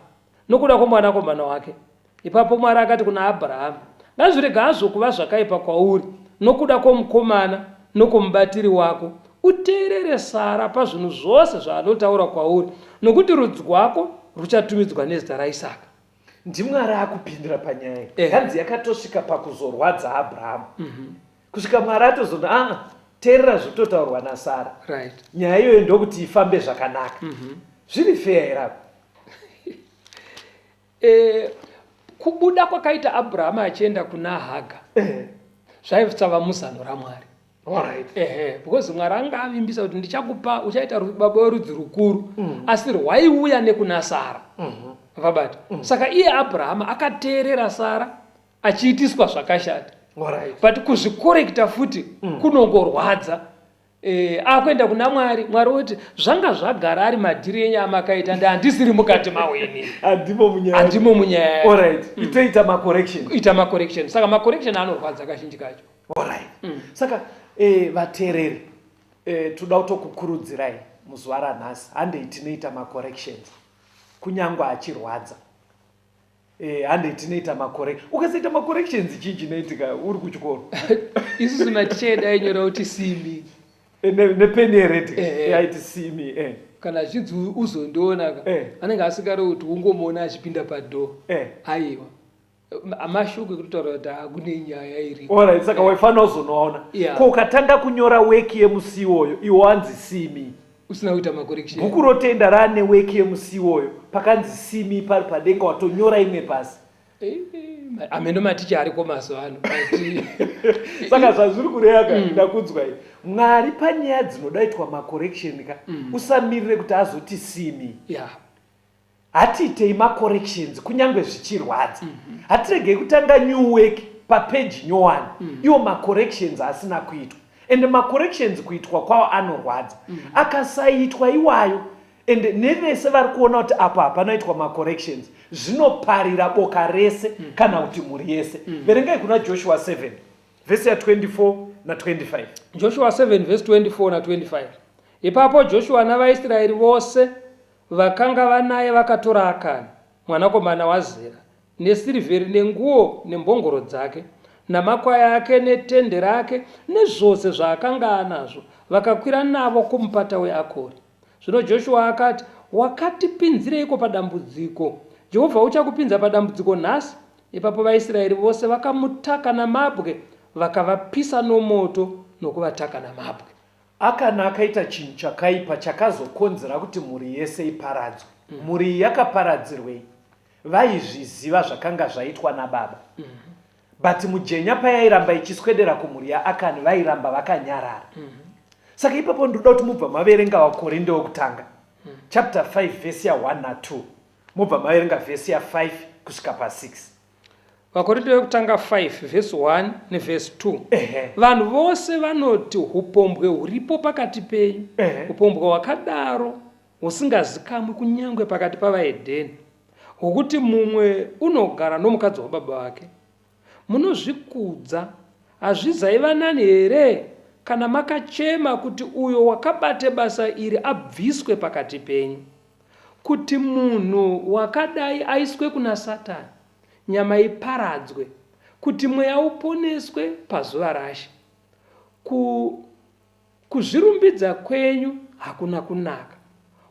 nokuda kwomwanakomana wake. Ipapo Mwari akati kuna Abrahama, Ngazvirege hazvo kuva zvakaipa kwauri nokuda kwomukomana nokwomubatiri wako, uteerere Sara pazvinhu zvose zvaanotaura kwauri, nokuti rudzi rwako ruchatumidzwa nezita raIsaka. NdiMwari akupindira panyaya iyi. Eh. Hanzi yakatosvika pakuzorwadza Abrahama. Kusvika Mwari atozoti aa teerera zvototaurwa naSara. Right. Nyaya iyoyo ndokuti ifambe zvakanaka. Zviri fair here apa? E, kubuda kwakaita Abrahama achienda kuna Haga Eh. zvaisava muzano raMwari. Alright. Ehe, because Mwari anga avimbisa kuti ndichakupa uchaita baba werudzi rukuru asi rwaiuya nekuna Sara. Vabata. Saka iye Abrahama akateerera Sara achiitiswa zvakashata. Alright. But kuzvikorekta futi kunongorwadza. Eh, akuenda kuna Mwari, Mwari oti zvanga zvagara ari madhiri enyu amakaita ndi handisiri mukati mawo inini. Handimo munyaya. Handimo munyaya. Alright. Itoita macorrection. Ita macorrection. Saka macorrection anorwadza kazhinji kacho. Alright. Saka eh, vateereri eh, toda kutokukurudzirai muzuva ranhasi handei tinoita macorrections kunyangwe achirwadza. Eh, handei tinoita macorrection. Ukasaita macorrections chii chinoitika uri kuchikoro? Isusu maticha edu ainyora kuti simi. Eh, nepeni yered Eh. yaiti simi eh. Kana achinzi uzondiona ka Eh. anenge asikari kuti ungomuona achipinda padhoo. Eh. Aiwa. Mashoko ekutotaura kuti hakune nyaya iriko. Alright, saka waifanira kuzonoona. Yeah. Ko ukatanga kunyora weki yemusi iwoyo iwe wanzi simi. Usina kuita macorrection. Bhuku rotenda raane weki yemusi iwoyo pakanzi simi pari padenga watonyora imwe pasi. Eh, ameno maticha ariko mazuva ano. But Saka zvazviri kureva ka ndakunzwa iyi. Mwari panyaya dzinodaitwa macorrection ka usamirire kuti azoti simi. yeah. Hatiitei macorrections kunyange zvichirwadza. Hatiregei kutanga new work papeji nyowani iwo macorrections asina kuitwa. And macorrections kuitwa kwawo anorwadza. Akasaitwa iwayo and nevese vari kuona kuti apo hapanoitwa macorrections zvinoparira boka rese kana kuti mhuri yese. Verengai kuna Joshua 7 vhesi ya 24 na 25. Joshua 7 vhesi 24 na 25. Ipapo Joshua navaIsraeri vose Vakanga vanaye vakatora Akani, mwanakomana waZera, nesirivheri nenguo nembongoro dzake, namakwai ake netende rake nezvose zvaakanga anazvo, vakakwira navo kumupata weAkori. Zvino Joshua akati, Wakatipinzireiko padambudziko? Jehovha uchakupinza padambudziko nhasi. Ipapo vaIsraeri vose vakamutaka namabwe, vakavapisa nomoto nokuvataka namabwe. Akani akaita chinhu chakaipa chakazokonzera kuti mhuri yese iparadzwe. Mhuri iyi yakaparadzirwei? Vaizviziva zvakanga zvaitwa nababa. But mujenya payairamba ichiswedera kumhuri yaAkani vairamba vakanyarara. Saka ipapo ndinoda kuti mubva maverenga vaKorinde wekutanga chapter 5 vhesi ya 1 na 2 mobva maverenga vhesi ya 5 kusvika pa 6. Vakorinde vekutanga 5 vhesi 1 nevhesi 2. Vanhu vose vanoti upombwe huripo pakati penyu, upombwe hwakadaro husingazikamwi kunyange pakati pavahedheni, hwokuti mumwe unogara nomukadzi wababa vake. Munozvikudza, hazvizaiva nani here kana makachema kuti uyo wakabate basa iri abviswe pakati penyu? Kuti munhu wakadai aiswe kuna Satani, nyama iparadzwe, kuti mweya uponeswe pazuva raShe. Ku, kuzvirumbidza kwenyu hakuna kunaka.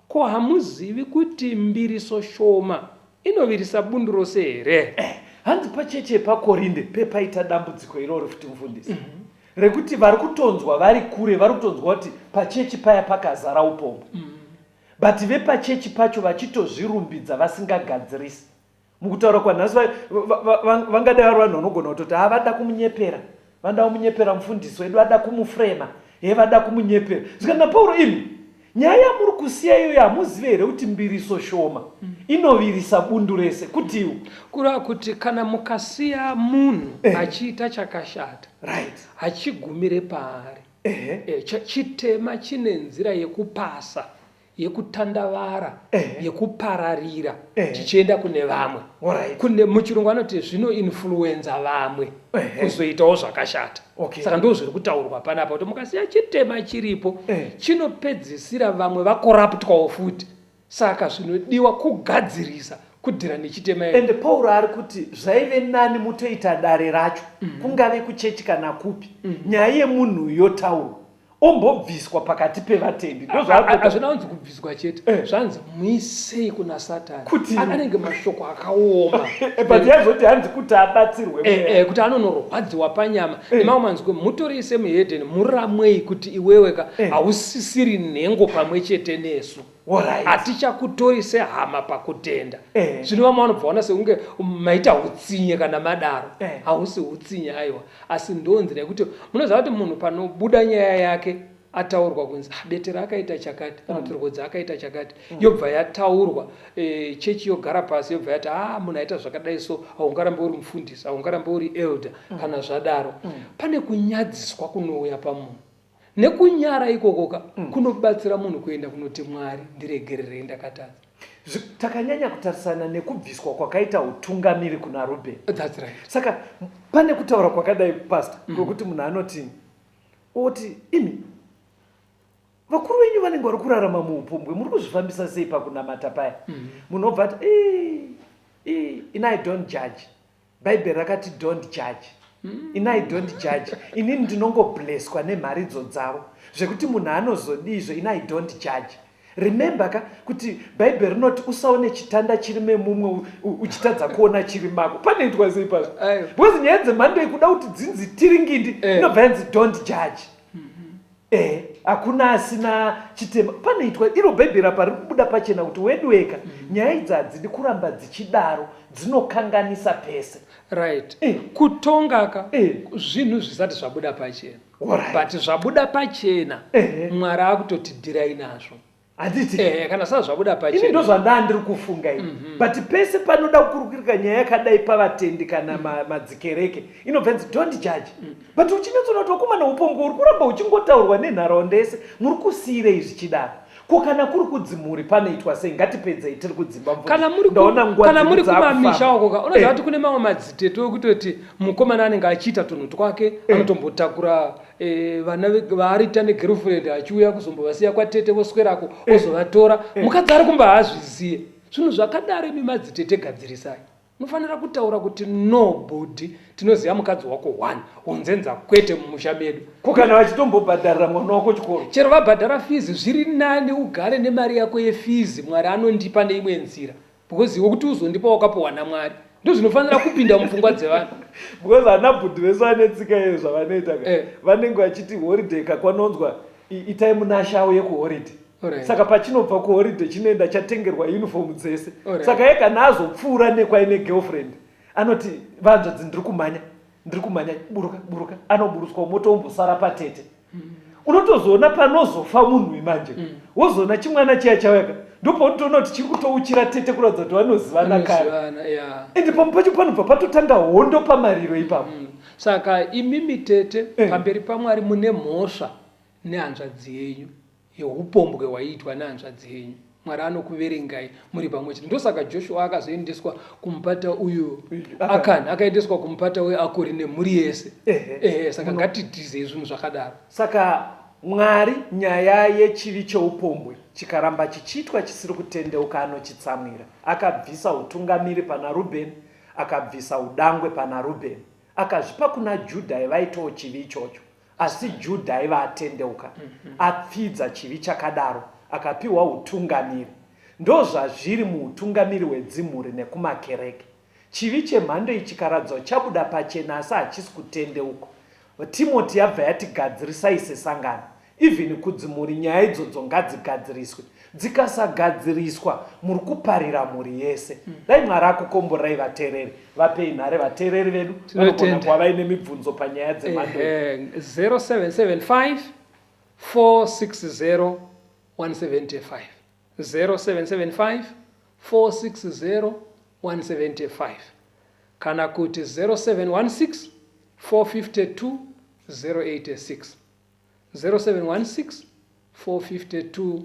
Ko hamuzivi kuti mbiriso shoma inovirisa bundu rose here? Eh, hanzi pachechi yepaKorinde pepaita dambudziko iroro futi mufundisi. Mm -hmm. Rekuti vari kutonzwa vari kure vari kutonzwa kuti pachechi paya pakazara upombwe. Mm -hmm. But vepachechi pacho vachitozvirumbidza vasingagadzirisi. Mukutaura kwanhasi vangadai vari vanhu vanogona kutoti ha vada kumunyepera. Vanoda kumunyepera mufundisi wedu vada kumufrema. He vada kumunyepera. Zvikanzi naPauro imi nyaya yamuri kusiya iyoyo hamuzive here kuti mbiriso shoma inovirisa bundu rese kutiwo. Kureva kuti kana mukasiya munhu eh, achiita chakashata right, hachigumire paari. Ehe. E, chitema chine nzira yekupasa yekutandavara yekupararira chichienda kune vamwe. Alright. Kune muchirungu anoti zvinoinfluenza vamwe kuzoitawo zvakashata. Okay. Saka ndozviri kutaurwa panapa kuti mukasiya chitema chiripo chinopedzisira vamwe vakoraptwawo futi. Saka zvinodiwa kugadzirisa kudhira nechitema ichi. Ende Pauro ari kuti zvaive nani mutoita dare racho kungave kuchechi kana kupi nyaya yemunhu yotaurwa ombobviswa pakati pevatendi. Ndozvaari Hazvina kunzi kubviswa chete. Zvanzi muisei kuna Satani. Kuti Anenge mashoko akaoma. But yaizoti hanzi kuti abatsirwe mweya. Kuti anonorwadziwa panyama. Nemamwe manzwi mutorei semuhedheni muramwei kuti iwewe ka hausisiri nhengo pamwe chete nesu. Hatichakutori sehama pakutenda. Zvino vamwe vanobva vaona sekunge maita hutsinye kana madaro. Hausi hutsinye aiwa, asi ndo nzira yekuti munoziva kuti munhu panobuda nyaya yake ataurwa kunzi ah, Betera akaita chakati kana kuti Rwodzi akaita chakati, yobva yataurwa, chechi yogara pasi yobva yati ah, munhu aita zvakadai so haungarambe uri mufundisi, haungarambe uri elder. Kana zvadaro pane kunyadziswa kunouya pamunhu. Nekunyara ikokoka kunobatsira munhu kuenda kunoti Mwari ndiregererei ndakatadza. Takanyanya kutarisana nekubviswa kwakaita utungamiri kuna Rubheni. That's right. Saka pane kutaura kwakadai pastor kwekuti munhu anoti oti imi vakuru venyu vanenge vari kurarama muupombwe muri kuzvifambisa sei pakunamata paya? Munhu obva ati ini I don't judge. Bhaibheri rakati don't judge. Ini I don't judge. Inini ndinongoblesswa nemharidzo dzavo. Zvekuti munhu anozodii ini I don't judge. Remember ka kuti Bhaibheri rinoti usaone chitanda chiri memumwe uchitadza kuona chiri mako. Panoitwa sei pazvo? Because nyaya dzemhando iyi kuda kuti dzinzi tiringindi inobva yanzi don't judge. Hakuna asina chitema. Panoitwa iro Bhaibheri apa riri kubuda pachena kuti weduweka nyaya idzi hadzidi kuramba dzichidaro, dzinokanganisa pese. Right. Kutonga ka zvinhu zvisati zvabuda pachena. But zvabuda pachena Mwari akutoti dhirai nazvo. Handiti? Kana sasa zvabuda pachena. Ini ndozvandaa ndiri kufunga ini. But pese panoda kukurukirika nyaya yakadai pavatendi kana madzikereke inobva yanzi don't judge. But uchinyatsoona kuti vakomana upombwe uri kuramba uchingotaurwa nenharaunda yese muri kusiirei zvichidaro? Ko kana kuri kudzimhuri panoitwa sei? Ngatipedzei tiri kudzimba mvura. Kana muri Ndaona nguva kana dzedu muri kumamisha dzakufamba. uko ka unoziva kuti kune mamwe madzitete ekutoti mukomana anenge achiita tunhu twake anotombotakura vana vaarita negirlfriend achiuya kuzombovasiya kwatete voswerako ozovatora. Mukadzi ari kumba haazviziye. Zvinhu zvakadaro imi madzitete gadzirisai. Unofanira kutaura kuti no bhudhi tinoziva mukadzi wako one unzenza kwete mumusha medu. Ko kana vachitombobhadharira mwana wako chikoro? Chero vabhadhara fees zviri nani ugare nemari yako yefees Mwari anondipa neimwe nzira because iwe kuti uzondipa wakapuhwa naMwari. Ndozvinofanira kupinda mupfungwa dzevanhu. Because ana bhudhi vese vane tsika iyo zvavanoita ka. Vanenge vachiti holiday kakwanonzwa. Itai munashe auye kuholiday. Saka pachinobva kuholiday chinoenda chatengerwa uniform dzese. Saka iye kana azopfuura nekwaine girlfriend anoti vanzvadzi ndiri kumhanya ndiri kumhanya buruka buruka anoburutswa motombosara patete. Unotozoona panozofa munhu manje. Wozoona chimwana chiya chauya ndopaunotoona kuti chiri kutouchira tete kuratidza kuti vanozivana kare. Ende pamwe pacho panobva patotanga hondo pamariro ipapo. Saka imimi tete pamberi paMwari mune mhosva nehanzvadzi yenyu yeupombwe hwaiitwa nehanzvadzi yenyu. Mwari anokuverengai muri pamwe chete. Ndosaka Joshua akazoendeswa kumupata uyu Akani akaendeswa kumupata weAkori nemhuri yese. Ehe, saka ngatitizei zvinhu zvakadaro. Saka Mwari nyaya yechivi cheupombwe chikaramba chichiitwa chisiri kutendeuka anochitsamwira. Akabvisa utungamiri pana Rubheni, akabvisa udangwe pana Rubheni, akazvipa kuna Judha aivaitawo chivi ichocho. Asi Judha aiva atendeuka, apfidza chivi chakadaro, akapiwa utungamiri. Ndozvazviri muutungamiri hwedzimhuri nekumakereke. Chivi chemhando iyi chikaradzwa chabuda pachena asi hachisi kutendeukwa. Timoti yabva yati gadzirisai sesangano. Even kudzimhuri nyaya idzodzo ngadzigadziriswe. Dzikasagadziriswa muri kuparira mhuri yese. Dai Mwari akukomborerai vateereri. Vapei nhare vateereri vedu vanogona kuva vaine mibvunzo panyaya dzemhando iyi. 0775 460 175 0775 460 175 kana kuti 0716 452 086 0716 452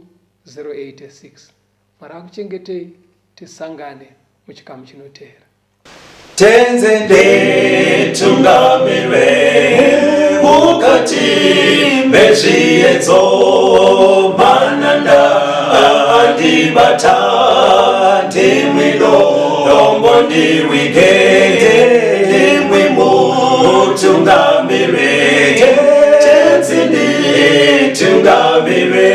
086. Mwari akuchengetei, tisangane muchikamu chinoteera. Tenze nditungamire mukati mezviedzo mananda andibata ndimwi dombo ndiwige ndimwi mutungamire Tenzi nditungamire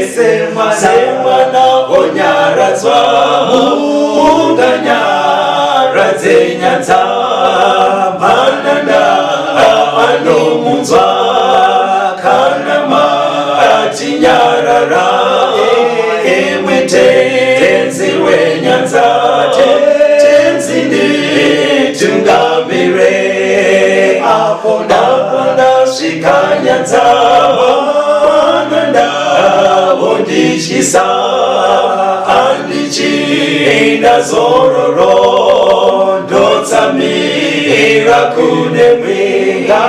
semwana onyaradzwa munganyaradze nyadza mananda anomunzwa kana matinyarara imwe tenzi wenyanza tenzi nditungamire apo ndasvika nyanza mananda vondityisa andichina zororo ndotsamira kune mwenga.